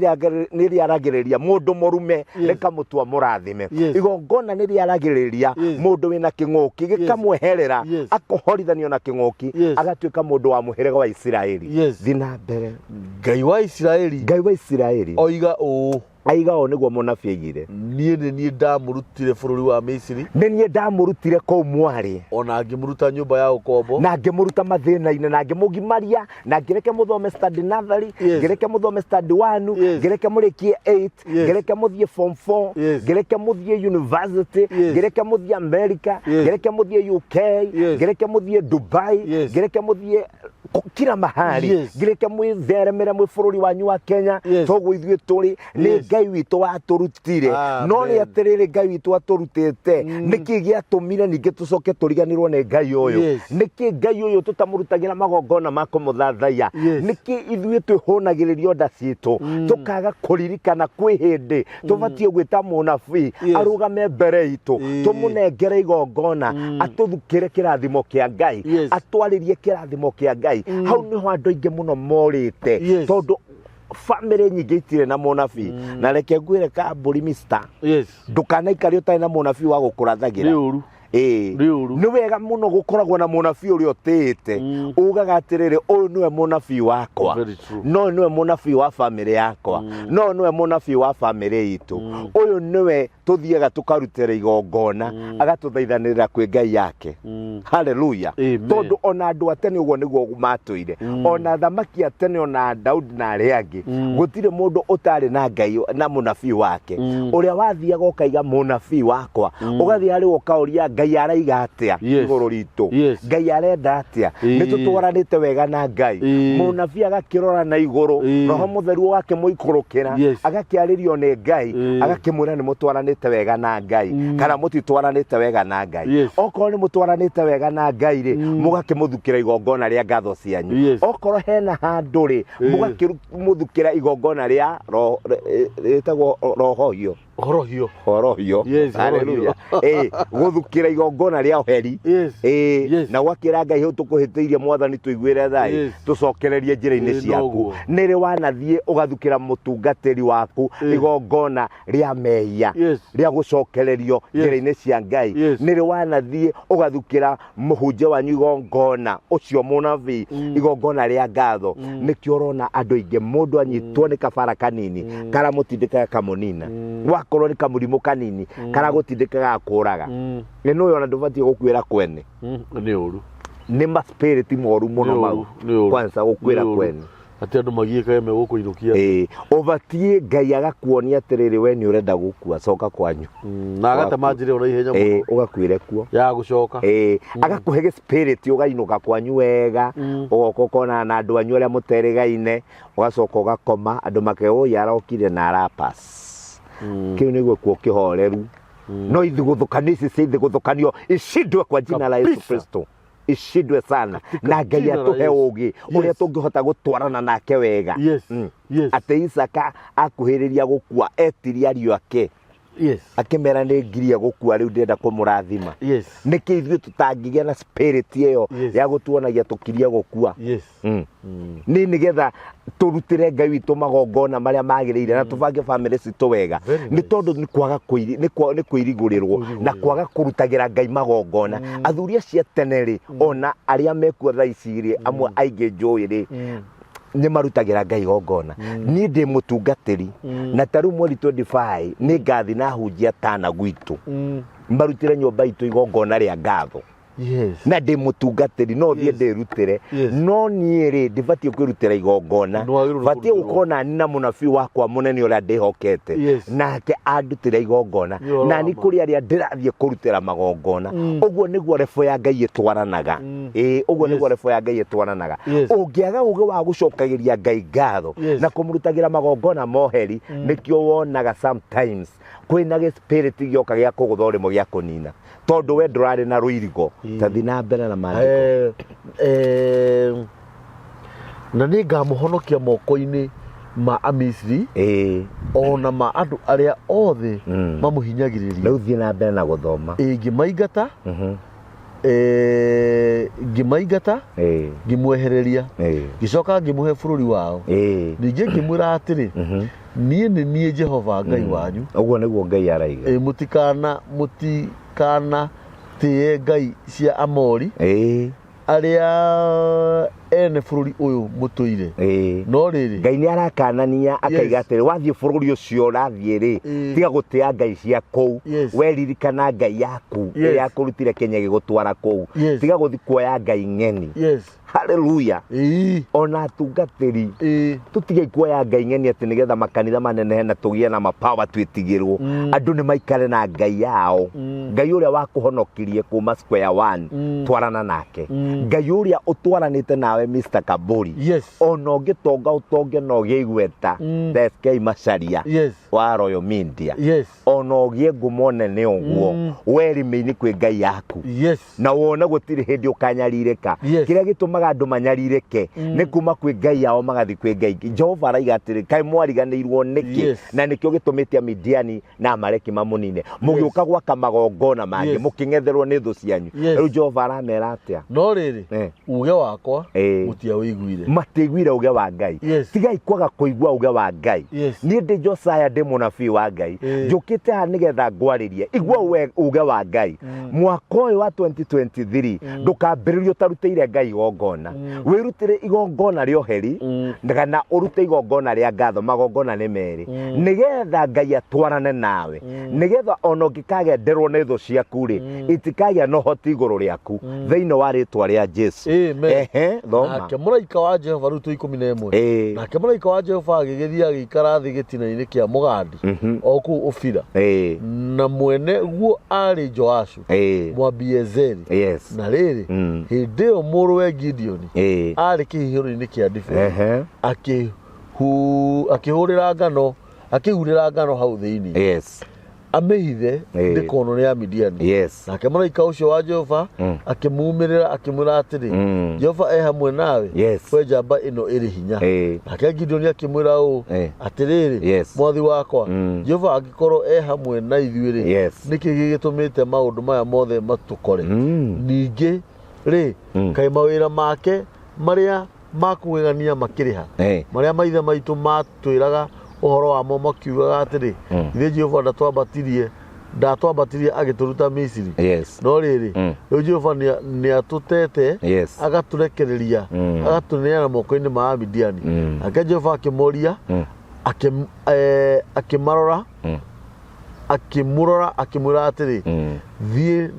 rĩaragĩrĩria mũndũ mũrume, rĩkamũtua mũrathime. Igongona nĩ rĩaragĩrĩria mũndũ wĩna kĩng'ũki, gĩkamweherera, akohorithanio na kĩng'ũki, agatuĩka mũndũ wa mũhĩrĩga wa Isiraeli. Thiĩ na mbere. Ngai wa Isiraeli Ngai wa Isiraeli oiga ũũ, aiga ũũ nĩguo mũnabii aigire, niĩ nĩ niĩ ndamũrutire bũrũri wa Misiri, nĩ niĩ ndamũrutire kũu mwarĩ, ona ngĩmũruta nyũmba ya ũkombo, na ngĩmũruta mathĩna-inĩ, na ngĩmũgimaria, na ngĩreke mũthome study nursery, ngĩreke mũthome study 1, ngĩreke mũrĩkie 8, ngĩreke mũthiĩ form 4, ngĩreke mũthiĩ university, ngĩreke mũthiĩ America, ngĩreke mũthiĩ UK, ngĩreke mũthiĩ Dubai, ngĩreke mũthiĩ kila mahali, ngĩreke mwĩtheremere mwĩ bũrũri wanyu wa Kenya. Toguo ithuĩ tũrĩ nĩ Ngai witũ watũrutire. No nĩ Amen. atĩrĩrĩ, Ngai witũ atũrutĩte, nĩkĩ gĩatũmire ningĩ tũcoke tũriganĩrwo nĩ Ngai ũyũ? Nĩkĩ Ngai ũyũ tũtamũrutagĩra magongona ma kũmũthathaiya? Nĩkĩ ithuĩ twĩhũnagĩrĩrio nda citũ, tũkaga kũririkana kwĩ hĩndĩ tũbatiĩ gwĩta mũnabii arũgame mbere itũ, tũmũnengere igongona, atũthukĩre kĩrathimo kĩa Ngai, atwarĩrie kĩrathimo kĩa Ngai? Hau nĩho andũ aingĩ mũno morĩte, tondũ bamĩrĩ nyingĩ itirĩ na mũnabii. Na reke ngwĩre kambũri mister, ndũkanaikare ũtarĩ na mũnabii wa gũkũrathagĩra. Nĩ ũru. Ĩĩ. Nĩ ũru. Nĩ wega mũno gũkoragwo na mũnabii ũrĩa ũtĩĩte, ugaga atĩrĩrĩ, ũyũ nĩwe mũnabii wakwa, Very true. no ũyũ nĩwe mũnabii wa bamĩrĩ yakwa, no ũyũ nĩwe mũnabii wa bamĩrĩ itũ, ũyũ nĩwe tũthiaga tũkarutĩra igongona, agatũthaithanĩrĩra kwĩ Ngai yake. Haleluya. Amen. Tondũ ona andũ a tene ũguo nĩguo matũire, ona athamaki a tene, ona Daudi na arĩa angĩ, gũtirĩ mũndũ ũtarĩ na Ngai na mũnabii wake, ũrĩa wathiaga ũkaiga mũnabii wakwa, ũgathiĩ harĩ we ũkaũria Ngai araiga atĩa igũrũ ritũ, Ngai arenda atĩa, nĩ tũtwaranĩte wega na Ngai. Mũnabii agakĩrora na igũrũ, Roho Mũtheru ũgakĩmũikũrũkĩra, agakĩarĩrio nĩ Ngai, agakĩmwĩra nĩ mũtwaranĩte wega na Ngai kana mũtitwaranĩte wega na Ngai. Okorwo nĩ mũtwaranĩte wega na Ngai rĩ, mũgakĩmũthukĩra igongona rĩa ngatho cianyu. Okorwo hena handũ rĩ, mũgakĩmũthukĩra igongona rĩa rĩtagwo rohohio. Horohio. Horohio. Yes, Hallelujah. Gũthukĩra igongona rĩa ũheri. Na gwakĩra Ngai hau tũkũhĩtĩirie, Mwathani tũiguĩre thaĩ, tũcokererie njĩra-inĩ ciaku. Noguo. Nĩ rĩ wanathiĩ ũgathukĩra mũtungatĩri waku igongona rĩa mehia, rĩa gũcokererio njĩra-inĩ cia Ngai? Nĩ rĩ wanathiĩ ũgathukĩra mũhunjia wanyu igongona, ũcio mũnabii, igongona rĩa ngatho? Nĩkĩo ũrona andũ aingĩ, mũndũ anyitwo nĩ kabara kanini karamũtindĩka, gakamũnina. Angĩkorwo nĩ kamũrimũ kanini karagũtindĩka gakũraga, nĩ nũĩ ona ndũbatiĩ gũkuĩra kwene. Nĩ ũru. Nĩ ma spirit moru mũno Nĩ ũru, mau. nĩ ũru. Kwanza gũkuĩra Nĩ ũru. kwene. Atĩ andũ magiĩkage megũkũinũkia. Ĩĩ, ũbatiĩ Ngai agakuonia atĩrĩrĩ, we nĩ ũrenda gũkua, coka kwanyu. Na agatema njĩra ĩyo na ihenya mũno. Ĩĩ, ũgakuĩre kuo. Ya gũcoka. Ĩĩ, agakũhe gĩ spirit ũgainũka kwanyu wega, ũgoka ũkonana na andũ anyu arĩa mũterĩgaine, ũgacoka ũgakoma, andũ make ũyũ arokire na arapass. Kĩu nĩguo kuo kĩhoreru. No ithuguthukanio ici cia ithuguthukanio icindwe kwa jina la Yesu Kabisa. Kristo, icindwe sana, na Ngai jina la atũhe Yesu. ũgĩ ũrĩa tũngĩhota gũtwarana nake wega. Atĩ Isaka akuhĩrĩria gũkua, etirie ariũ ake, akĩmera nĩ ngirie gũkua, rĩu ndĩrenda kũmũrathima. Nĩkĩ ithuĩ tũtangĩgĩa na spirit ĩyo ya gũtuonagia tũkirie gũkua? Nĩ nĩgetha tũrutĩre Ngai witũ magongona marĩa magĩrĩire na tũbange bamĩrĩ citũ wega. Very Nĩ nice. tondũ nĩ kwaga nĩ kwĩrigũrĩrwo na kwaga kũrutagĩra Ngai magongona. Athuri acio a tene rĩ, ona arĩa mekuo thaa ici rĩ, amwe aingĩ njũĩ rĩ, nĩ marutagĩra Ngai igongona. Niĩ ndĩ mũtungatĩri, na ta rĩu mweri 25 nĩ ngathi na hunjia Tana gwitũ, marutĩre nyũmba itũ igongona rĩa ngatho. Na ndĩ mũtungatĩri, no thiĩ ndĩrutĩre. No niĩ rĩ, ndibatiĩ kwĩrutĩra igongona. Nĩwagĩrĩirwo nĩ Batiĩ kũrutĩrwo. gũkorwo nani na mũnabii wakwa mũnene ũrĩa ndĩhokete, nake andutĩre igongona. Nĩ ũhoro Na wa nĩ ma. kũrĩ arĩa ndĩrathiĩ kũrutĩra magongona. Ũguo nĩguo rebo ya Ngai ĩtwaranaga. Ĩĩ, ũguo nĩguo rebo ya Ngai ĩtwaranaga. Ũngĩaga ũgĩ wa gũcokagĩria Ngai ngatho na kũmũrutagĩra magongona moheri, nĩkĩo wonaga sometimes kwĩna gĩ spirit gĩoka gĩa kũgũtha ũrĩmo gĩa kũnina, tondũ we ndũrarĩ na rũirigo. Tathi na mbere na maandĩko. Na nĩ ngamũhonokia moko-inĩ ma Amisiri, ona ma andũ arĩa othe mamũhinyagĩrĩria. Rĩu thiĩ na mbere na gũthoma. Ĩ, ngĩmaingata, ngĩmaingata, ngĩmwehereria, ngĩcoka ngĩmũhe bũrũri wao. Ningĩ ngĩmwĩra atĩrĩ, niĩ nĩ niĩ Jehova Ngai wanyu. Ũguo nĩguo Ngai araiga. Ĩ, mũtikana tĩe ngai cia Amori, arĩa ene bũrũri ũyũ mũtũire. No rĩrĩ, Ngai nĩ arakanania akaiga atĩrĩ, wathiĩ bũrũri ũcio ũrathiĩ rĩ, tiga gũtĩa ngai cia kũu. We ririkana Ngai yaku ĩrĩa yakũrutire Kenya ĩgĩgũtwara kũu. Tiga gũthiĩ kuoya ngai ng'eni. Haleluya. Ona atungatĩri, tũtige kuoya ngai ng'eni atĩ nĩgetha makanitha manenehe na tũgĩe na mapawa twĩtigĩrwo. Andũ nĩ maikare na Ngai yao. Ngai ũrĩa wakũhonokirie kuma square one, twarana nake. Ngai ũrĩa ũtwaranĩte nawe, Mr. Kaburi, ona ũngĩtonga ũtonge na ũgĩe igweta, ta SK Macharia wa Royal Media, ona ũgĩe ngumo nene ũguo, we rĩmĩ-inĩ kwĩ Ngai yaku, na wone gũtirĩ hĩndĩ ũkanyarirĩka. Kĩrĩa gĩtũmaga andũ manyarirĩke nĩ kuma kwĩ Ngai yao magathiĩ kwĩ Ngai ingĩ. Jehova araiga atĩrĩ, kaĩ mwariganĩirwo nĩkĩ? Na nĩkĩo gĩtũmĩte Amidiani na Amaleki mamũnine, mũgĩũka gwaka magongona mangĩ, mũkĩng'etherwo nĩ thũ cianyu. Rĩu Jehova aramera atĩa? No rĩrĩ, uge wakwa mũtiawĩiguire. Matiiguire uge wa Ngai. Tigai kwaga kũigua uge wa Ngai. Niĩ ndĩ Josiah, ndĩ mũnabii wa Ngai, njũkĩte haha nĩgetha ngwarĩrie. Igua uge wa Ngai. Mwaka ũyũ wa 2023 ndũkambĩrĩrie ũtarutĩire Ngai igongona. Wĩrutĩre igongona rĩa ũheri kana ũrute igongona rĩa ngatho. Magongona nĩ merĩ, nĩgetha Ngai atwarane nawe, nĩgetha ona ũngĩkagenderwo nĩ thũ ciaku rĩ, itikagĩa na ũhoti igũrũ rĩaku, thĩinĩ wa rĩtwa rĩa Jesu. Amen. Ehe, thoma. Nake mũraika wa Jehova, rĩu twĩ 11. Nake mũraika wa Jehova agĩgĩthiĩ agĩikara thĩ gĩtina-inĩ kĩa mũgandi o kũu Ofira, na mwene guo arĩ Joashu Mwabiezeri. Na rĩrĩ, hĩndĩ ĩyo mũrũwe Gideoni arĩ kĩhihĩro-inĩ kĩa ndibei, akĩhurĩra ngano hau thĩinĩ, amĩhithe ndĩkonwo nĩ Amidiani. Nake mũraika ũcio wa Jehova akĩmumĩrĩra, akĩmwĩra atĩrĩ, Jehova e hamwe nawe, we njamba ĩno ĩrĩ hinya. Nake Gideoni akĩmwĩra ũũ, atĩrĩrĩ, mwathi wakwa, Jehova angĩkorwo e hamwe na ithuĩ rĩ, nĩkĩ gĩgĩtũmĩte maũndũ maya mothe matũkore? Ningĩ rĩ, kaĩ mawĩra make marĩa makũgegania makĩrĩha, marĩa maithe maitũ matwĩraga ũhoro wamo makiugaga atĩrĩ, ithe Jehova ndatwambatirie agĩtũruta Misiri? No rĩrĩ, rĩu Jehova nĩatũtete, agatũrekereria, agatũneana moko-inĩ ma Amidiani. Nake Jehova akĩmoria, akĩmarora. Akĩmũrora akĩmwĩra atĩrĩ, thiĩ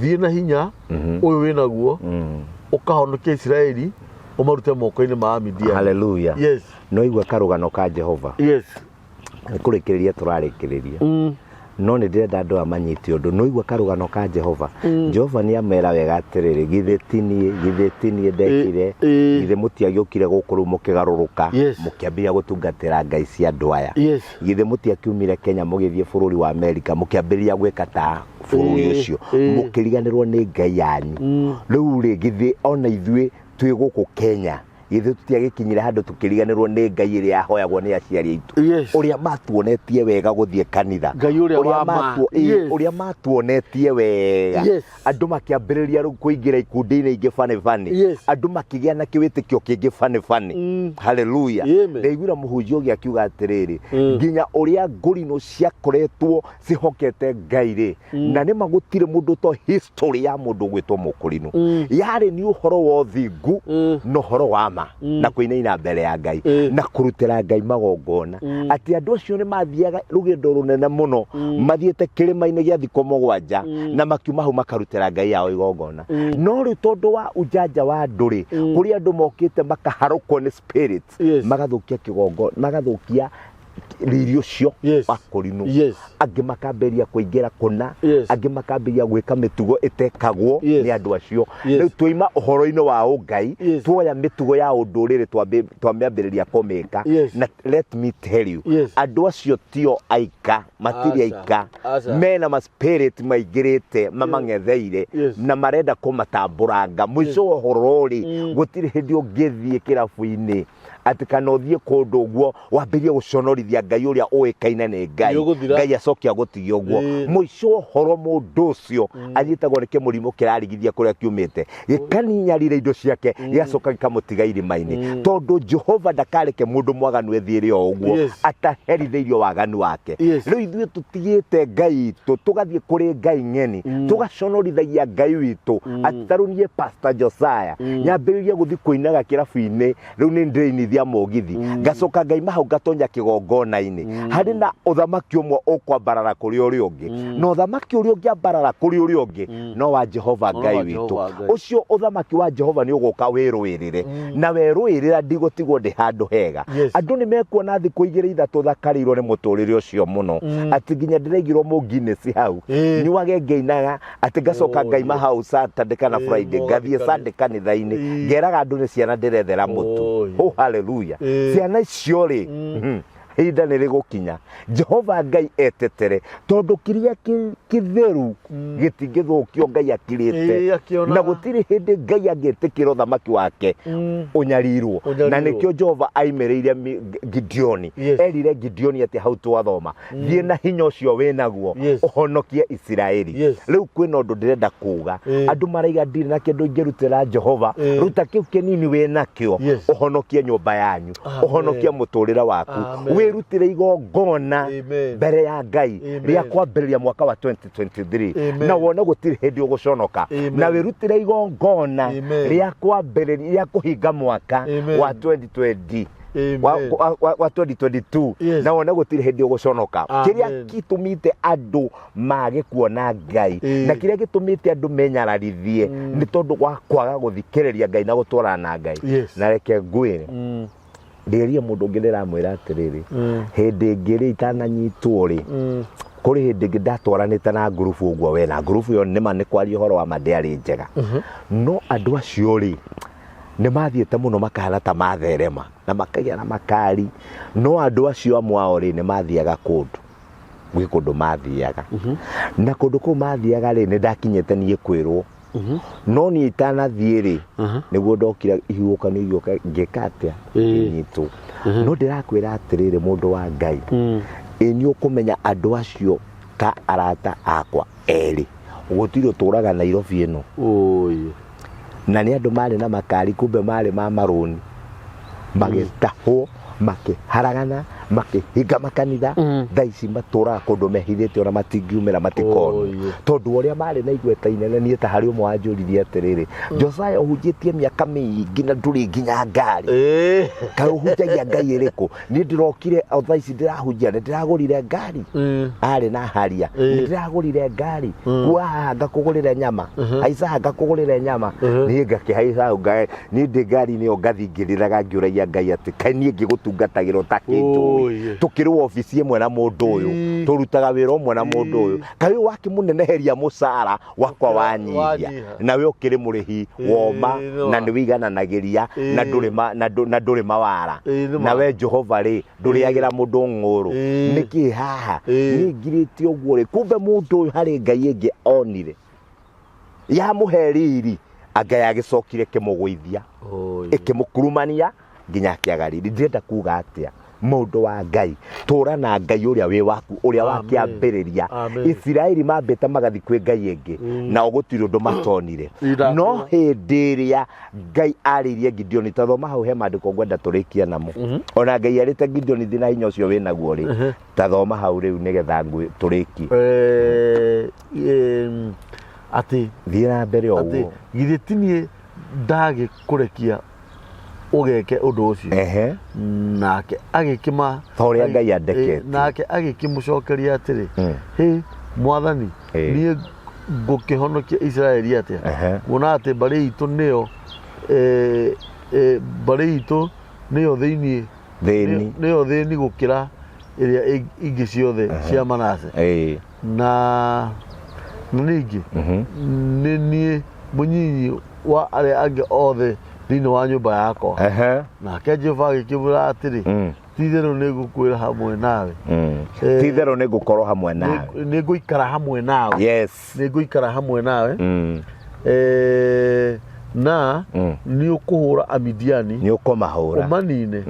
thiĩ na hinya ũyũ wĩ naguo, ũkahonokia Isiraeli ũmarute moko-inĩ ma Amidiani. Haleluya. Yes. No igua karũgano ka Jehova. Yes. Nĩ kũrĩkĩrĩria tũrarĩkĩrĩria, no nĩ ndĩrenda andũ aya manyite ũndũ. No igua karũgano ka Jehova. Jehova nĩ amera wega atĩrĩrĩ, githĩ ti niĩ, githĩ ti niĩ ndekire? Githĩ mũtiagĩũkire gũkũ rĩu mũkĩgarũrũka, mũkĩambĩrĩria gũtungatĩra ngai cia andũ aya? Githĩ mũtiakiumire Kenya mũgĩthiĩ bũrũri wa Amerika, mũkĩambĩrĩria gwĩka ta bũrũri ũcio, mũkĩriganĩrwo nĩ ngai yanyu? Rĩu rĩ, githĩ ona ithuĩ twĩ gũkũ Kenya, githĩ tũtiagĩkinyire handũ tũkĩriganĩrwo nĩ ngai ĩrĩa yahoyagwo nĩ aciari aitũ, ũrĩa matuonetie wega gũthiĩ kanitha, Ngai ũrĩa wa ma. Ũrĩa matuonetie wega? Andũ makĩambĩrĩria rĩu kũingĩra ikundi-inĩ ingĩ bani bani. Andũ makĩgĩa na kĩwĩtĩkio kĩngĩ bani bani. Haleluya. Amen. Ndaiguire mũhunjia ũngĩ akiuga atĩrĩrĩ, nginya ũrĩa ngũrinũ ciakoretwo cihokete ngai rĩ, na nĩ ma gũtirĩ mũndũ to history ya mũndũ ũgwĩtwo mũkũrinũ yarĩ nĩ ũhoro wa ũthingu na ũhoro wa ma na kũinaina mbere ya ngai na kũrutĩra ngai magongona, atĩ andũ acio nĩ mathiaga rũgendo rũnene mũno, mathiĩte kĩrĩma-inĩ gĩa thikũ 7, na makiuma hau makarutĩra ngai yao igongona. No rĩu tondũ wa ujanja wa andũ rĩ, kũrĩ andũ mokĩte makaharũkwo nĩ spirits, magathũkia kĩgongona, magathũkia riri ũcio wa kũrinũ. Angĩ makambĩrĩria kũingĩra kũna, angĩ makambĩrĩria gwĩka mĩtugo ĩtekagwo nĩ andũ acio. Rĩu twaima ũhoro-inĩ wa ũngai, tuoya mĩtugo ya ũndũrĩrĩ, twamĩambĩrĩria kũmĩka. Na let me tell you, andũ acio tio aika, matirĩ Aca, aika. Aca. Mena ma spirit maingĩrĩte mamang'etheire na marenda kũmatamburanga. Mũico wa ũhoro rĩ, gũtirĩ hĩndĩ ũngĩthiĩ kĩrabu-inĩ atĩ kana ũthiĩ kũndũ ũguo wambĩrĩrie gũconorithia ngai ũrĩa ũĩkaine nĩ ngai. Nĩũgũthira. Ngai acoke agũtigie ũguo. Mũico wa ũhoro mũndũ ũcio anyitagwo nĩ kĩmũrimũ kĩrarigithia kũrĩa kiumĩte, gĩkaninyarira indo ciake, gĩgacoka gĩkamũtiga irima-inĩ, tondũ Jehova ndakareke mũndũ mwaganu ethiĩre o ũguo ataherithĩirio waganu wake. Rĩu ithuĩ tũtigĩte ngai itũ, tũgathiĩ kũrĩ ngai ng'eni, tũgaconorithagia ngai witũ. Atĩ ta rĩu niĩ Pastor Josiah nyambĩrĩrie gũthiĩ kũinaga kĩrabu-inĩ, rĩu nĩ ndĩrainithia mũgithi, ngacoka ngaima hau ngatonya kĩgongona-inĩ, harĩ na ũthamaki ũmwe ũkwambarara kũrĩ ũrĩa ũngĩ, na ũthamaki ũrĩa ũngĩambarara kũrĩ ũrĩa ũngĩ no wa Jehova No Ngai wa witũ. Jehova Ngai. Ũcio ũthamaki wa Jehova nĩ ũgũka wĩrũĩrĩre, na werũĩrĩra ndigũtigwo ndĩ handũ hega. Andũ nĩ mekuona thikũ igĩrĩ ithatũ thakarĩirwo nĩ mũtũrĩre ũcio mũno, atĩ nginya ndĩraigirwo mũnginĩci hau, nyuage ngĩinaga, atĩ ngacoka Oh, ngaima hau Saturday kana Friday, ngathiĩ mũgathikania. Sunday kanitha-inĩ, ngeraga andũ nĩ ciana ndĩrethera mũtu. Oh, yeah. Oh, haleluya. Ciana icio rĩ, ihinda nĩ rĩgũkinya Jehova Ngai etetere, tondũ kĩrĩa kĩtheru gĩtingĩthũkio Ngai akirĩte. Akĩonaga. Na gũtirĩ hĩndĩ Ngai angĩtĩkĩra ũthamaki wake ũnyarirwo. Ũnyarirwo. Na nĩkĩo Jehova aimĩrĩire Gideoni. Erire Gideoni atĩ hau twathoma, thiĩ na hinya ũcio wĩ naguo, ũhonokie Isiraeli. Rĩu kwĩna ũndũ ndĩrenda kuga. Andũ maraiga ndirĩ na kĩndũ ingĩrutĩra Jehova. Ruta kĩu kĩnini wĩ nakĩo, ũhonokie nyũmba yanyu, Amen. ũhonokie mũtũrĩre waku. Amen. Wĩrutĩre igongona Amen. mbere ya Ngai Amen. rĩa kwambĩrĩria mwaka wa 2023, Amen. na wone gũtirĩ hĩndĩ ũgũconoka. Amen. Na wĩrutĩre igongona Amen. rĩa kwambĩrĩria, rĩa kũhinga mwaka Amen. wa 2020 Amen. wa 2022, na wone gũtirĩ hĩndĩ ũgũconoka. Amen. Kĩrĩa gĩtũmĩte andũ mage kuona Ngai na kĩrĩa gĩtũmĩte andũ menyararithie nĩ tondũ wa kwaga gũthikĩrĩria Ngai na gũtwarana na Ngai. Na reke ngwĩre, ndĩrie mũndũ ũngĩ ndĩramwĩra atĩrĩrĩ, hĩndĩ ĩngĩ rĩ itananyitwo rĩ, kũrĩ hĩndĩ ĩngĩ ndatwaranĩte na ngurubu ũguo we, na ngurubu ĩyo nĩma nĩ kwaria ũhoro wa ma ndĩarĩ njega, no andũ acio rĩ nĩ mathiĩte mũno makahana ta matherema na makagĩa na makari, no andũ acio amwe ao rĩ nĩ mathiaga kũndũ, gwĩ kũndũ mathiaga, na kũndũ kũu mathiaga rĩ nĩ ndakinyĩte niĩ kwĩrwo, no niĩ itanathiĩ rĩ nĩguo ndokire ihuhũkanio igĩũka, ngĩka atĩa? Ngĩnyitwo. No ndĩrakwĩra atĩrĩrĩ, mũndũ wa Ngai, ĩ nĩ ũkũmenya andũ acio ta arata akwa erĩ gũtirĩ ũtũraga Nairobi ĩno. Oi. Na nĩ andũ marĩ na makari, kumbe marĩ ma marũni, magĩtahwo, makĩharagana, Makĩhinga makanitha. Thaa ici matũraga kũndũ mehithĩte, ona matingiumĩra, matikonwo. Oh, yeah. Tondũ ũrĩa marĩ na igweta inene. Niĩ ta harĩ ũmwe wanjũririe atĩrĩrĩ, "Josiah, ũhunjĩtie mĩaka mĩingĩ na ndũrĩ nginya ngari. Kaĩ ũhunjagia ngai ĩrĩkũ? Niĩ ndĩrokire o thaa ici ndĩrahunjia nĩ ndĩragũrire ngari." Arĩ na haria. "Nĩ ndĩragũrire ngari. Kua haha ngakũgũrĩre nyama, haica haha ngakũgũrĩre nyama." Niĩ ngakĩhaica hau, niĩ ndĩ ngari-inĩ ĩyo ngathiĩ ngĩrĩraga, ngĩũragia Ngai atĩ kaĩ niĩ ngĩgũtungatagĩra ũtakĩnjũĩ? Oh, yeah. Tũkĩrĩ wabici ĩmwe na mũndũ ũyũ, tũrutaga wĩra ũmwe na mũndũ ũyũ, kaĩ ũyũ wakĩmũneneheria mũcara wakwa wanyihia? Wanyiha. Nawe ũkĩrĩ mũrĩhi woma nĩ na nĩ wĩigananagĩria na ndũrĩ na ndũrĩ mawara. Nĩ ma. Nawe Jehova rĩ, ndũrĩagĩra mũndũ ng'ũrũ. Nĩkĩ haha niĩ ngirĩte ũguo rĩ? Kumbe mũndũ ũyũ harĩ ngai ĩngĩ onire yamũhe riri, anga yagĩcokire kĩmũgũithia, Oh, yeah. ĩkĩmũkurumania nginya akĩaga riri. Ndĩrenda kuga atĩa, mũndũ wa Ngai? Tũra na Ngai ũrĩa wĩ waku, ũrĩa wa Amen. kĩambĩrĩria. Amen. Isiraeli mambĩte magathi kwĩ ngai ĩngĩ, nao gũtirĩ ũndũ matonire. Irathima. No hĩndĩ ĩrĩa Ngai arĩirie Gideoni, ta thoma hau, he maandĩko ngwenda tũrĩkie namo. Ona Ngai arĩte Gideoni, "Thiĩ na hinya ũcio wĩ naguo" rĩ, ta thoma hau rĩu nĩgetha tũrĩkie. Atĩ Thiĩ na mbere o atĩ ũguo. Githĩ ti niĩ ndagĩkũrekia ũgeke ũndũ ũcio? Nake agĩkĩma Ta ũrĩa Ngai andeketie. Nake agĩkĩmũcokeria atĩrĩ, "Hĩ Mwathani, niĩ ngũkĩhonokia Isiraeli atĩa, kuona atĩ mbarĩ itũ nĩyo mbarĩ itũ nĩyo thĩinĩ Thĩni. Nĩyo thĩni gũkĩra ĩrĩa ingĩ ciothe cia Manase, na ningĩ nĩ niĩ mũnyinyi wa arĩa angĩ othe thĩinĩ wa nyũmba yakwa." Nake Jehova agĩkĩmwĩra atĩrĩ, "Ti-itherũ nĩ ngũkwĩra hamwe nawe." Ti-itherũ nĩ ngũkorwo hamwe nawe. Nĩ ngũikara hamwe nawe. Nĩ ngũikara hamwe nawe. Na nĩ ũkũhũra Amidiani, Nĩ ũkũmahũra, ũmanine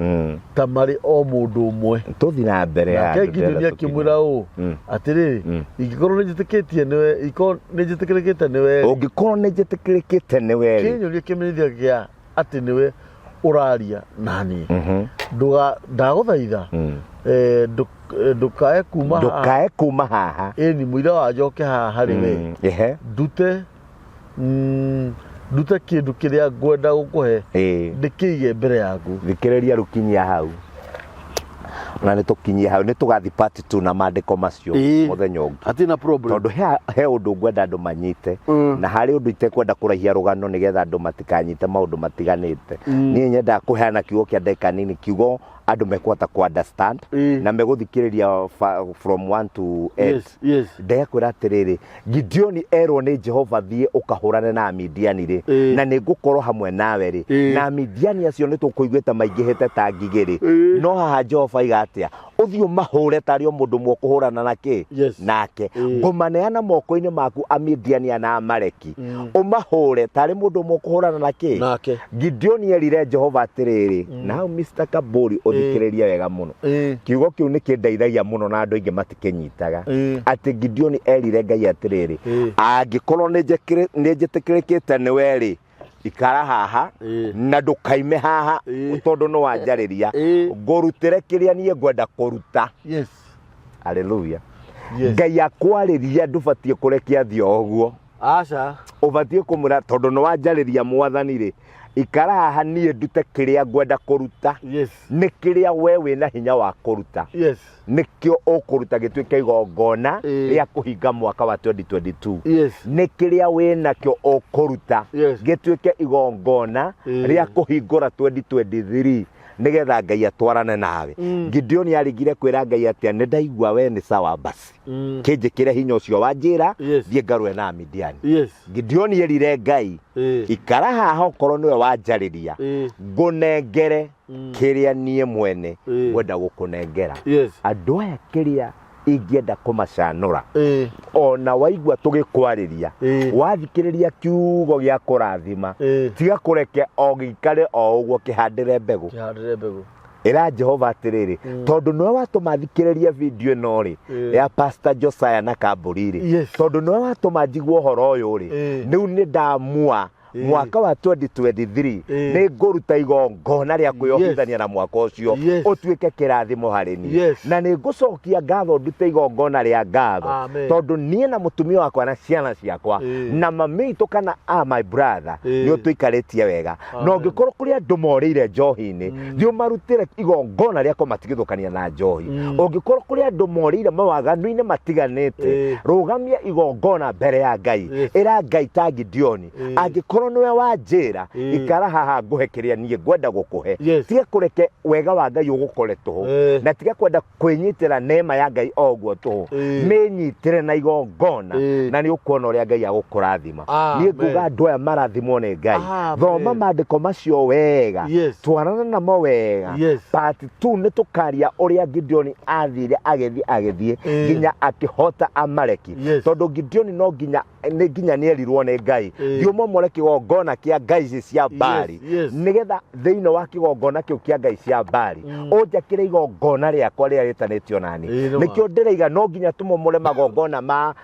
ta marĩ o mũndũ ũmwe. Tũthi na mbere ya Nake andũ, Gideoni ndĩrenda akĩmwĩra ũũ, "Atĩrĩrĩ, ingĩkorwo nĩ njĩtĩkĩtie nĩwe, ingĩkorwo nĩ njĩtĩkĩrĩkĩte nĩwe, Ũngĩkorwo nĩ njĩtĩkĩrĩkĩte nĩwe rĩ, kĩnyũrie kĩmenyithia gĩa atĩ nĩwe ũraria na niĩ. Ndagũthaitha, ndũkae kuma haha." Ndũkae kuma haha. Ĩni, mũira wa njoke haha harĩ we, ndute ndute kĩndũ kĩrĩa ngwenda gũkũhe, ndĩkĩige mbere yaku. Thikĩrĩria, rũkinyia hau, na nĩ tũkinyie hau, nĩ tũgathi part 2 na maandĩko macio mũthenya ũngĩ. Hatirĩ na problem. Tondũ he ũndũ ngwenda andũ manyite, na harĩ ũndũ itekwenda kũraihia rũgano nĩgetha andũ matikanyite maũndũ matiganĩte. Niĩ nyendaga kũheana kiugo kĩa ndagĩka nini, kiugo andũ mekũhota ku understand na megũthikĩrĩria from one to end. Ndekwĩra atĩrĩrĩ, Gideoni erwo nĩ Jehova, "Thiĩ ũkahũrane na Amidiani rĩ, na nĩ ngũkorwo hamwe nawe rĩ." Na Amidiani acio nĩ tũkũiguĩte maingĩhĩte ta ngigĩ rĩ. No haha Jehova aiga atĩa? "Ũthiĩ ũmahũre tarĩ o mũndũ ũmwe ũkũhũrana na kĩ nake. Ngũmaneana moko-inĩ maku, Amidiani na Amaleki, ũmahũre tarĩ mũndũ ũmwe ũkũhũrana na kĩ." Nake. Gideoni erire Jehova atĩrĩrĩ, na hau Mr. Kaburi ũthikĩrĩrie wega mũno, kiugo kĩu nĩ kĩndeithagia mũno na andũ aingĩ matikĩnyitaga, atĩ Gideoni erire Ngai atĩrĩrĩ, "Angĩkorwo nĩ njĩtĩkĩrĩkĩte nĩwe rĩ, ikara haha na ndũkaime haha, tondũ nĩ wanjarĩria, ngũrutĩre kĩrĩa niĩ ngwenda kũruta." Haleluya. Ngai akwarĩria, ndũbatiĩ kũrekia thiĩ o ũguo. Aca. Ũbatiĩ kũmwĩra, "Tondũ nĩ wanjarĩria Mwathani rĩ, ikara haha niĩ ndute kĩrĩa ngwenda kũruta." Nĩ kĩrĩa we wĩna hinya wa kũruta, nĩkĩo ũkũruta gĩtuĩke igongona rĩa kũhinga mwaka wa 2022. Nĩ kĩrĩa wĩnakĩo ũkũruta gĩtuĩke igongona rĩa kũhingũra 2023, nĩgetha Ngai atwarane nawe. Gideoni arigire kwĩra Ngai atĩa? "Nĩ ndaigua we nĩ sawa, basi kĩnjĩkĩre hinya ũcio wa njĩra, thiĩ ngarũe na Amidiani." Gideoni erire Ngai, "Ikara haha, okorwo nĩwe wanjarĩria, ngũnengere kĩrĩa niĩ mwene ngwenda gũkũnengera." Andũ aya, kĩrĩa ingĩenda kũmacanũra, ona waigua tũgĩkwarĩria, wathikĩrĩria kiugo gĩa kũrathima, tiga kũreke o gĩikare o ũguo, kĩhandĩre mbegũ. Kĩhandĩre mbegũ. Ĩra Jehova atĩrĩrĩ, "Tondũ nĩwe watũma thikĩrĩrie video ĩno rĩ, ya Pastor Josiah na Kambũri rĩ, tondũ nĩwe watũma njigue ũhoro ũyũ rĩ, rĩu nĩ ndamua Mwaka wa 2023 nĩ ngũruta igongona rĩa kwĩyohithania na mwaka ũcio ũtuĩke kĩrathimo harĩ niĩ. Na nĩ ngũcokia ngatho, ndute igongona rĩa ngatho. Amen. Tondũ niĩ na mũtumia wakwa na ciana ciakwa na mami witũ kana a my brother nĩ ũtũikarĩtie wega. Na Amen. ũngĩkorwo kũrĩ andũ morĩire njohi-inĩ, thiĩ ũmarutĩre igongona rĩa kũmatigithũkania na njohi. Ũngĩkorwo kũrĩ andũ morĩire mawaganu-inĩ matiganĩte, rũgamia igongona mbere ya Ngai. Ĩra Ngai ta Gideoni, angĩkorwo nĩwe wanjĩra, ikara haha ngũhe kĩrĩa niĩ ngwenda gũkũhe. Tiga kũreke wega wa Ngai ũgũkore tũhũ, na tiga kwenda kwĩnyitĩra neema ya Ngai o ũguo tũhũ. Mĩnyitĩre na igongona, na nĩ ũkuona ũrĩa Ngai agũkũrathima. Niĩ nguga andũ aya marathimwo nĩ Ngai. Thoma maandĩko macio wega, twarana namo wega. Part 2 nĩ tũkaria ũrĩa Gideoni athire agĩthiĩ agĩthiĩ nginya akĩhota Amaleki. Tondũ Gideoni no nginya nĩ nginya nĩ erirwo nĩ Ngai, thiĩ ũmomore kĩgongona kĩa ngai ici cia Baali, nĩgetha thĩinĩ wa kĩgongona kĩu kĩa ngai cia Baali ũnjakĩre igongona rĩakwa rĩrĩa rĩtanĩtio nani. Ĩĩ, nĩ ma. Nĩkĩo ndĩraiga no nginya tũmomore magongona ma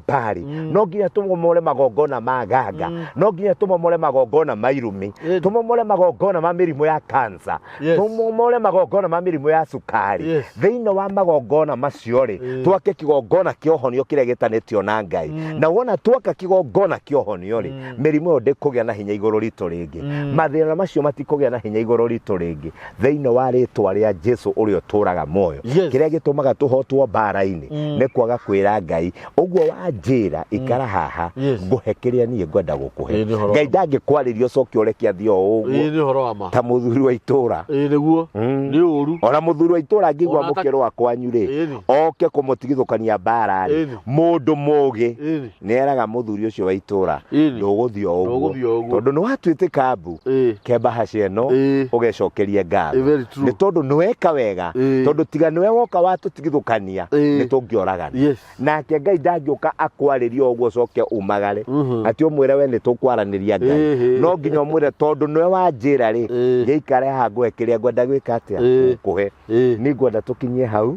Baali, no nginya tũmomore magongona ma ganga, no nginya tũmomore magongona ma irumi, tũmomore magongona ma mĩrimũ ya cancer, tũmomore magongona ma mĩrimũ ya cukari. Thĩinĩ wa magongona macio rĩ, twake kĩgongona kĩa ũhonio kĩrĩa gĩtanĩtio na Ngai. Na wona twaka kĩgongona kĩa ũhonio rĩ, mĩrimũ ĩyo ndĩkũgĩa na hinya igũrũ ritũ rĩngĩ, mathĩna macio matikũgĩa na hinya igũrũ ritũ rĩngĩ, thĩinĩ wa rĩtwa rĩa Jesu ũrĩa ũtũraga muoyo. Kĩrĩa gĩtũmaga tũhotwo mbara-inĩ nĩ kwaga kwĩra Ngai ũguo wanjĩra, ikara haha ngũhe kĩrĩa niĩ ngwenda gũkũhe. Ĩĩ, nĩ ũhoro Ngai ndangĩkwarĩria ũcoke ũreke athiĩ o ũguo Ĩĩ, nĩ ũhoro wa ma. ta mũthuri wa itũra. Ĩĩ, nĩguo. Nĩ ũru. Ona mũthuri wa itũra angĩigua Ona mũkĩro wa kwanyu rĩ, oke kũmũtigithũkania mbara rĩ, mũndũ mũgĩ nĩ eraga mũthuri ũcio wa itũra, ndũgũthiĩ o ũguo, Ndũgũthiĩ o ũguo. tondũ nĩ watuĩtĩka mbu kemba haca ĩno ũgecokerie ngatho, Ĩĩ, very true. nĩ tondũ nĩ weka wega, tondũ tiga nĩwe woka watũtigithũkania, nĩ tũngĩoragana. Nake Ngai ndangĩũka akwarĩrie o ũguo ũcoke umagare, atĩ ũmwĩre we nĩ tũkwaranĩria Ngai. No nginya ũmwĩre, tondũ nĩwe wanjĩra rĩ, ngĩikare haha ngũhe kĩrĩa ngwenda gwĩka atĩa, gũkũhe. Nĩ ngwenda tũkinyie hau,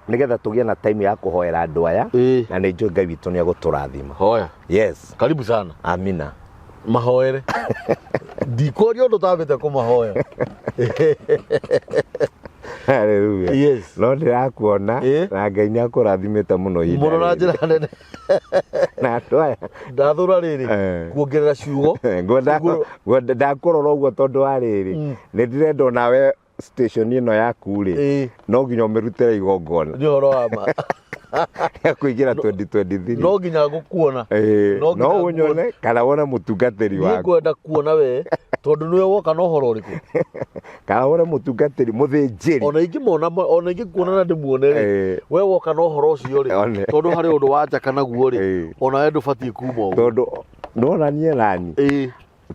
nĩgetha tũgĩe na time ya kũhoera andũ aya, na nĩ njũĩ Ngai witũ nĩ egũtũrathima. Hoya. Yes. Karibu sana. Amina. Mahoere. Ndikũria ũndũ ũtambĩte kũmahoya. Hallelujah. No ndĩrakuona na Ngai nĩ akũrathimĩte mũno ihinda Mũno na rĩrĩ. njĩra nene. Na andũ aya Ndathũra rĩrĩ kuongerera ciugo. Ngwenda ngwenda ndakũrora ũguo tondũ wa rĩrĩ, nĩ ndĩrenda onawe station ĩno yaku rĩ, no nginya ũmĩrutĩre igongona Nĩ ũhoro wa ma. rĩa kũingĩra 2023. No nginya ngũkuona. No nginya No ũnyone kana wone mũtungatĩri Niĩ waku. ngwenda kuona we tondũ nĩwe woka na ũhoro ũrĩkũ. Kana wone mũtungatĩri mũthĩnjĩri. Ona ingĩmona, ona ingĩkuona na ndĩmuone rĩ, we woka na ũhoro ũcio rĩ, One. tondũ harĩ ũndũ wa njaka naguo rĩ, ona we ndũbatiĩ kuma ũguo. Tondũ nona niĩ nani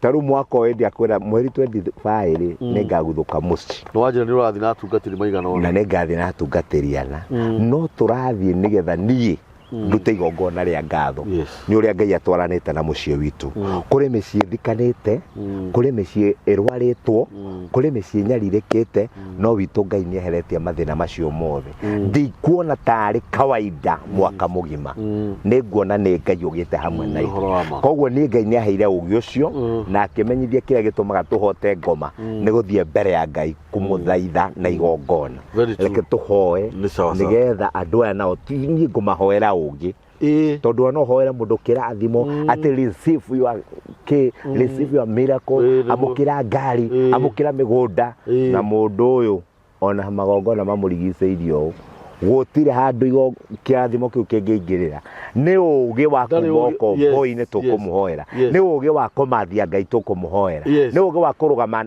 ta rĩu mwaka ũyũ ndiakwĩra mweri 25 rĩ, nĩ ngaguthũka mũciĩ. Nĩ wanjĩra nĩ ũrathiĩ na atungatĩri maigana ũna. Na nĩ ngathiĩ na atungatĩri ana. No tũrathiĩ nĩgetha niĩ ndute igongona rĩa ngatho nĩ ũrĩa Ngai atwaranĩte na mũciĩ witũ. Kũrĩ mĩciĩ ĩthikanĩte, kũrĩ mĩciĩ ĩrwarĩtwo, kũrĩ mĩciĩ ĩnyarirĩkĩte, no witũ Ngai nĩ eheretie mathĩna macio mothe. Ndikuona tarĩ kawaida mwaka mũgima, nĩ nguona nĩ Ngai ũgĩte hamwe na Nĩ ũhoro wa ma. ithuĩ. Koguo niĩ Ngai nĩ aheire ũgĩ ũcio na akĩmenyithia kĩrĩa gĩtũmaga tũhote ngoma nĩ gũthiĩ mbere ya Ngai kũmũthaitha na igongona. Very true. Reke tũhoe Nĩ sawa sawa. nĩgetha andũ aya nao ti niĩ ngũmahoera ũngĩ, tondũ ona ũhoere mũndũ kĩrathimo atĩ receive your kĩ, receive your miracle, Nĩguo. amũkĩra ngari, amũkĩra mĩgũnda, na mũndũ ũyũ ona magongona mamũrigicĩirie ũũ, gũtirĩ handũ kĩrathimo kĩu kĩngĩingĩrĩra. Nĩ ũgĩ wa Ndarĩ kuma ũũgĩ- ũkombo-inĩ tũkũmũhoera, nĩ ũgĩ wa kũmathia Ngai tũkũmũhoera, nĩ ũgĩ wa kũrũgama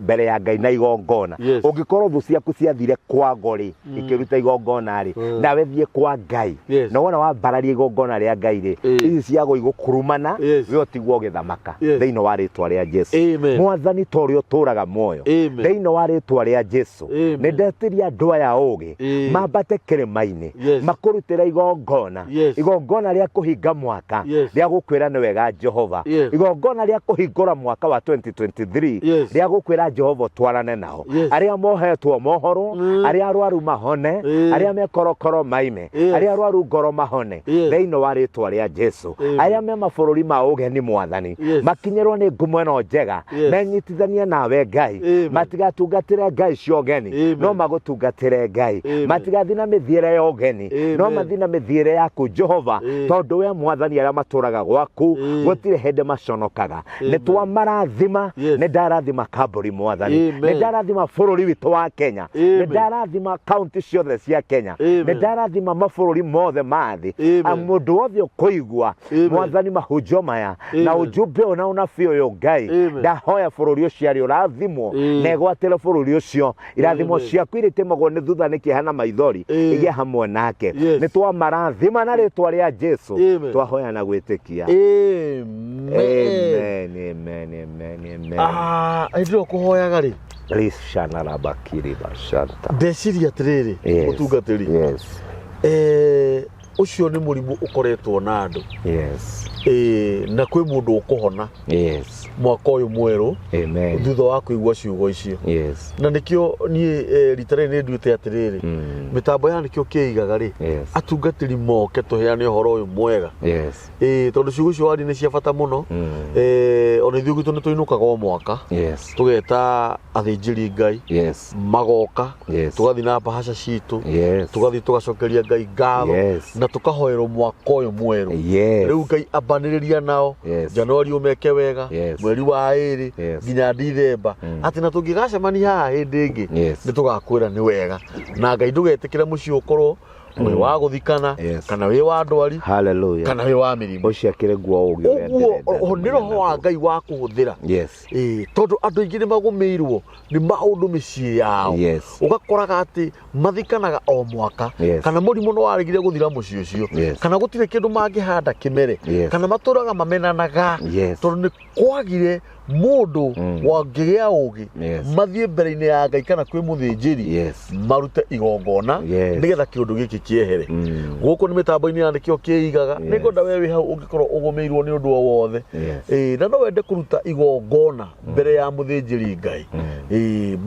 mbere ya Ngai na igongona. Ũngĩkorwo thũ ciaku ciathire kwa ngo rĩ, ikĩruta igongona rĩ, nawe thiĩ kwa Ngai, na wona wambararia igongona rĩa Ngai rĩ, ici ciago igũkurumana, we ũtigwo ũgĩthamaka thĩinĩ wa rĩtwa rĩa Jesu. Amen. Mwathani, ta ũrĩa ũtũraga muoyo, Amen. thĩinĩ wa rĩtwa rĩa Jesu, Amen. nĩ ndetĩria andũ aya ũgĩ mambate Mambate kĩrĩma-inĩ Yes. makũrutĩre igongona Yes. igongona rĩa kũhinga mwaka Yes. rĩa gũkwĩra nĩ wega Jehova Yes. igongona rĩa kũhingũra mwaka wa 2023 Yes. rĩa gũkwĩra Jehova ũtwarane nao Yes. arĩa mohetwo mohorwo Mm. arĩa arwaru mahone Eh. arĩa mekorokoro maime Yes. arĩa arwaru ngoro mahone Yes. thĩinĩ wa rĩtwa rĩa Jesu Amen. arĩa me mabũrũri ma ũgeni mwathani Yes. makinyĩrwo nĩ ngumo ĩno njega Yes. menyitithanie nawe Ngai Amen. matigatungatĩre ngai cia ũgeni Amen. no magũtungatĩre Ngai Amen. matigathiĩ na mĩthiĩre ya ũgeni Amen. no mathiĩ na mĩthiĩre yaku Jehova Eh. tondũ we mwathani arĩa matũraga gwaku Eh. gũtirĩ hĩndĩ maconokaga Amen. nĩ twamarathima Yes. nĩ ndarathima kambũri mwathani Amen. nĩ ndarathima bũrũri witũ wa Kenya nĩ Amen. ndarathima kaunti ciothe cia Kenya Amen. nĩ ndarathima mabũrũri mothe ma thĩ Amen. mũndũ wothe ũkũigua Amen. mwathani mahunjio maya na Amen. ujumbe ũyũ na ũnabii ũyũ Ngai Amen. ndahoya bũrũri ũcio arĩ ũrathimwo Amen. na ĩgwatĩre bũrũri ũcio irathimo Amen. ciaku iria itemagwo nĩ thutha nĩ kĩeha na maithori Amen. igĩe hamwe nake Yes. nĩ twamarathima na rĩtwa rĩa Jesu Amen. twahoya na gwĩtĩkia Amen. Amen, amen, amen, amen. Ah, hĩndĩ ĩyo kũhoyaga rĩ Rishana rabakiri bashanta. ndeciria atĩrĩrĩ Yes. mũtungatĩri Yes. eh, ũcio nĩ mũrimũ ũkoretwo na andũ Yes. Eh, na kwĩ mũndũ ũkũhona Yes. mwaka ũyũ mwerũ Amen. thutha wa kũigua ciugo icio Yes. na nĩkĩo niĩ eh, rita rĩrĩ nĩ nduĩte atĩrĩrĩ Mm. mĩtambo ya nĩkĩo kĩigaga rĩ Yes. atungatĩri moke tũheane ũhoro ũyũ mwega Yes. ĩĩ tondũ ciugo icio wari nĩ cia bata mũno Mm. Eh, ona ithuĩ gwitũ nĩ tũinũkaga o mwaka Yes. tũgeta athĩnjĩri Ngai Yes. magoka Yes. tũgathiĩ na mbahaca citũ Yes. tũgathiĩ tũgacokeria Ngai ngatho Yes. na tũkahoerwo mwaka ũyũ mwerũ Yes. rĩu Ngai ambanĩrĩria nao Yes. Januari ũmeke wega Yes. mweri wa ĩrĩ Yes. nginya Dithemba atĩ na tũngĩgacemania haha hĩndĩ ĩngĩ Yes. nĩ tũgakwĩra nĩ wega na Ngai ndũgetĩkĩre mũciĩ ũkorwo wĩ wa gũthikana Yes. kana wĩ wa ndwari Hallelujah. kana wĩ wa mĩrimũ Ũcio akĩrĩ nguo ũgĩ ũrĩa ũguo ndĩrenda nĩ roho wa Ngai wa kũhũthĩra Yes. Ĩĩ, tondũ andũ aingĩ nĩ magũmĩirwo nĩ maũndũ mĩciĩ yao Yes. ũgakoraga atĩ mathikanaga o mwaka Yes. kana mũrimũ no waregire gũthira mũciĩ ũcio Yes. kana gũtirĩ kĩndũ mangĩhanda kĩmere Yes. kana matũraga mamenanaga Yes. tondũ nĩ kwagire mũndũ Mm. wangĩgĩa ũgĩ Yes. mathiĩ mbere-inĩ ya Ngai kana kwĩ mũthĩnjĩri Yes. marute igongona Yes. nĩgetha kĩũndũ gĩkĩ kĩehere Mm. gũkũ nĩ mĩtambo-inĩ ya nĩkĩo kĩigaga Yes. nĩ ngwenda we wĩ hau ũngĩkorwo ũgũmĩirwo nĩ ũndũ o wothe Yes. Ĩĩ, na no wende kũruta igongona mbere ya mũthĩnjĩri Ngai Ĩĩ,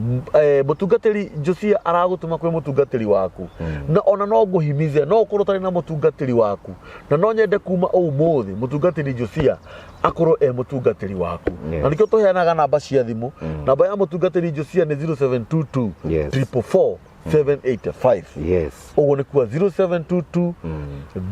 mũtungatĩri Josia aragũtũma kwĩ mũtungatĩri waku na ona no ngũhimize no ũkorwo ũtarĩ na mũtungatĩri waku na no nyende kuma ũmũthĩ mũtungatĩri Josia akorwo e mũtungatĩri waku Yes. na nĩkĩo tũheanaga namba cia thimũ namba ya mũtungatĩri Josia nĩ 0722 Yes. 444 785 Yes. ũguo nĩ kuga 0722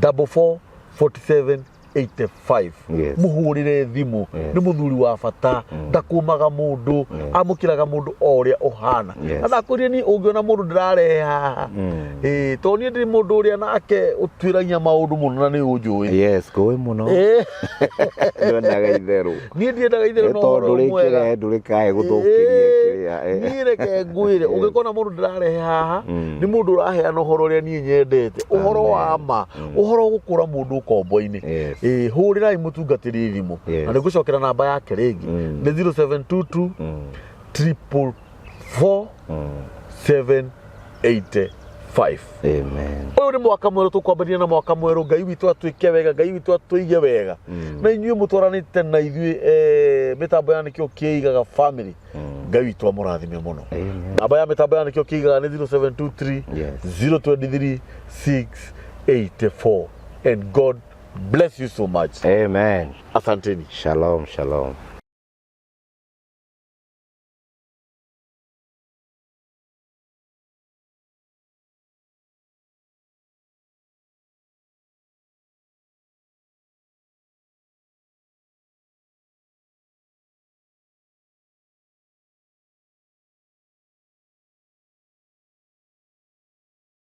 44 47 85 Yes. muhurire thimu Yes. nĩ mũthuri wa bata ndakũmaga mũndũ amũkĩraga mũndũ o ũrĩa ũhana Yes. na ndakwĩrire niĩ ũngĩona mũndũ ndĩrarehe haha ĩĩ tondũ niĩ ndĩ mũndũ ũrĩa nake ũtuĩragia maũndũ mũno na nĩ ũnjũĩ Yes, kũĩ mũno. Ĩĩ, Ndwendaga itherũ. niĩ ndiendaga itherũ Nĩ na ũhoro tondũ ũyũ mwega rĩkĩrehe ndũrĩkae gũthũkĩrie kĩrĩa. eh. niĩ reke ngwĩre ũngĩkona mũndũ ndĩrarehe haha Mm. nĩ mũndũ ũraheana ũhoro ũrĩa niĩ nyendete ũhoro wa ma ũhoro ũgũkũra mũndũ ũkombo-inĩ Yes. Ĩĩ, hũrĩrai mũtungatĩri thimũ Yes. na nĩngũcokera namba yake rĩngĩ Mm. nĩ 0722 Mm. 444 Mm. 785 Amen. ũyũ nĩ mwaka mwerũ tũkwambĩrĩria na mwaka mwerũ Ngai witũ atwĩke wega Ngai witũ atũige wega na inyuĩ mũtwaranĩte na ithuĩ eh, mĩtambo ya nĩkĩo kĩigaga family Ngai witũ amũrathime mũno Amen. namba ya mĩtambo ya nĩkĩo kĩigaga nĩ 0723 Yes. 023 684 and God bless you so much Amen. asanteni Shalom, shalom.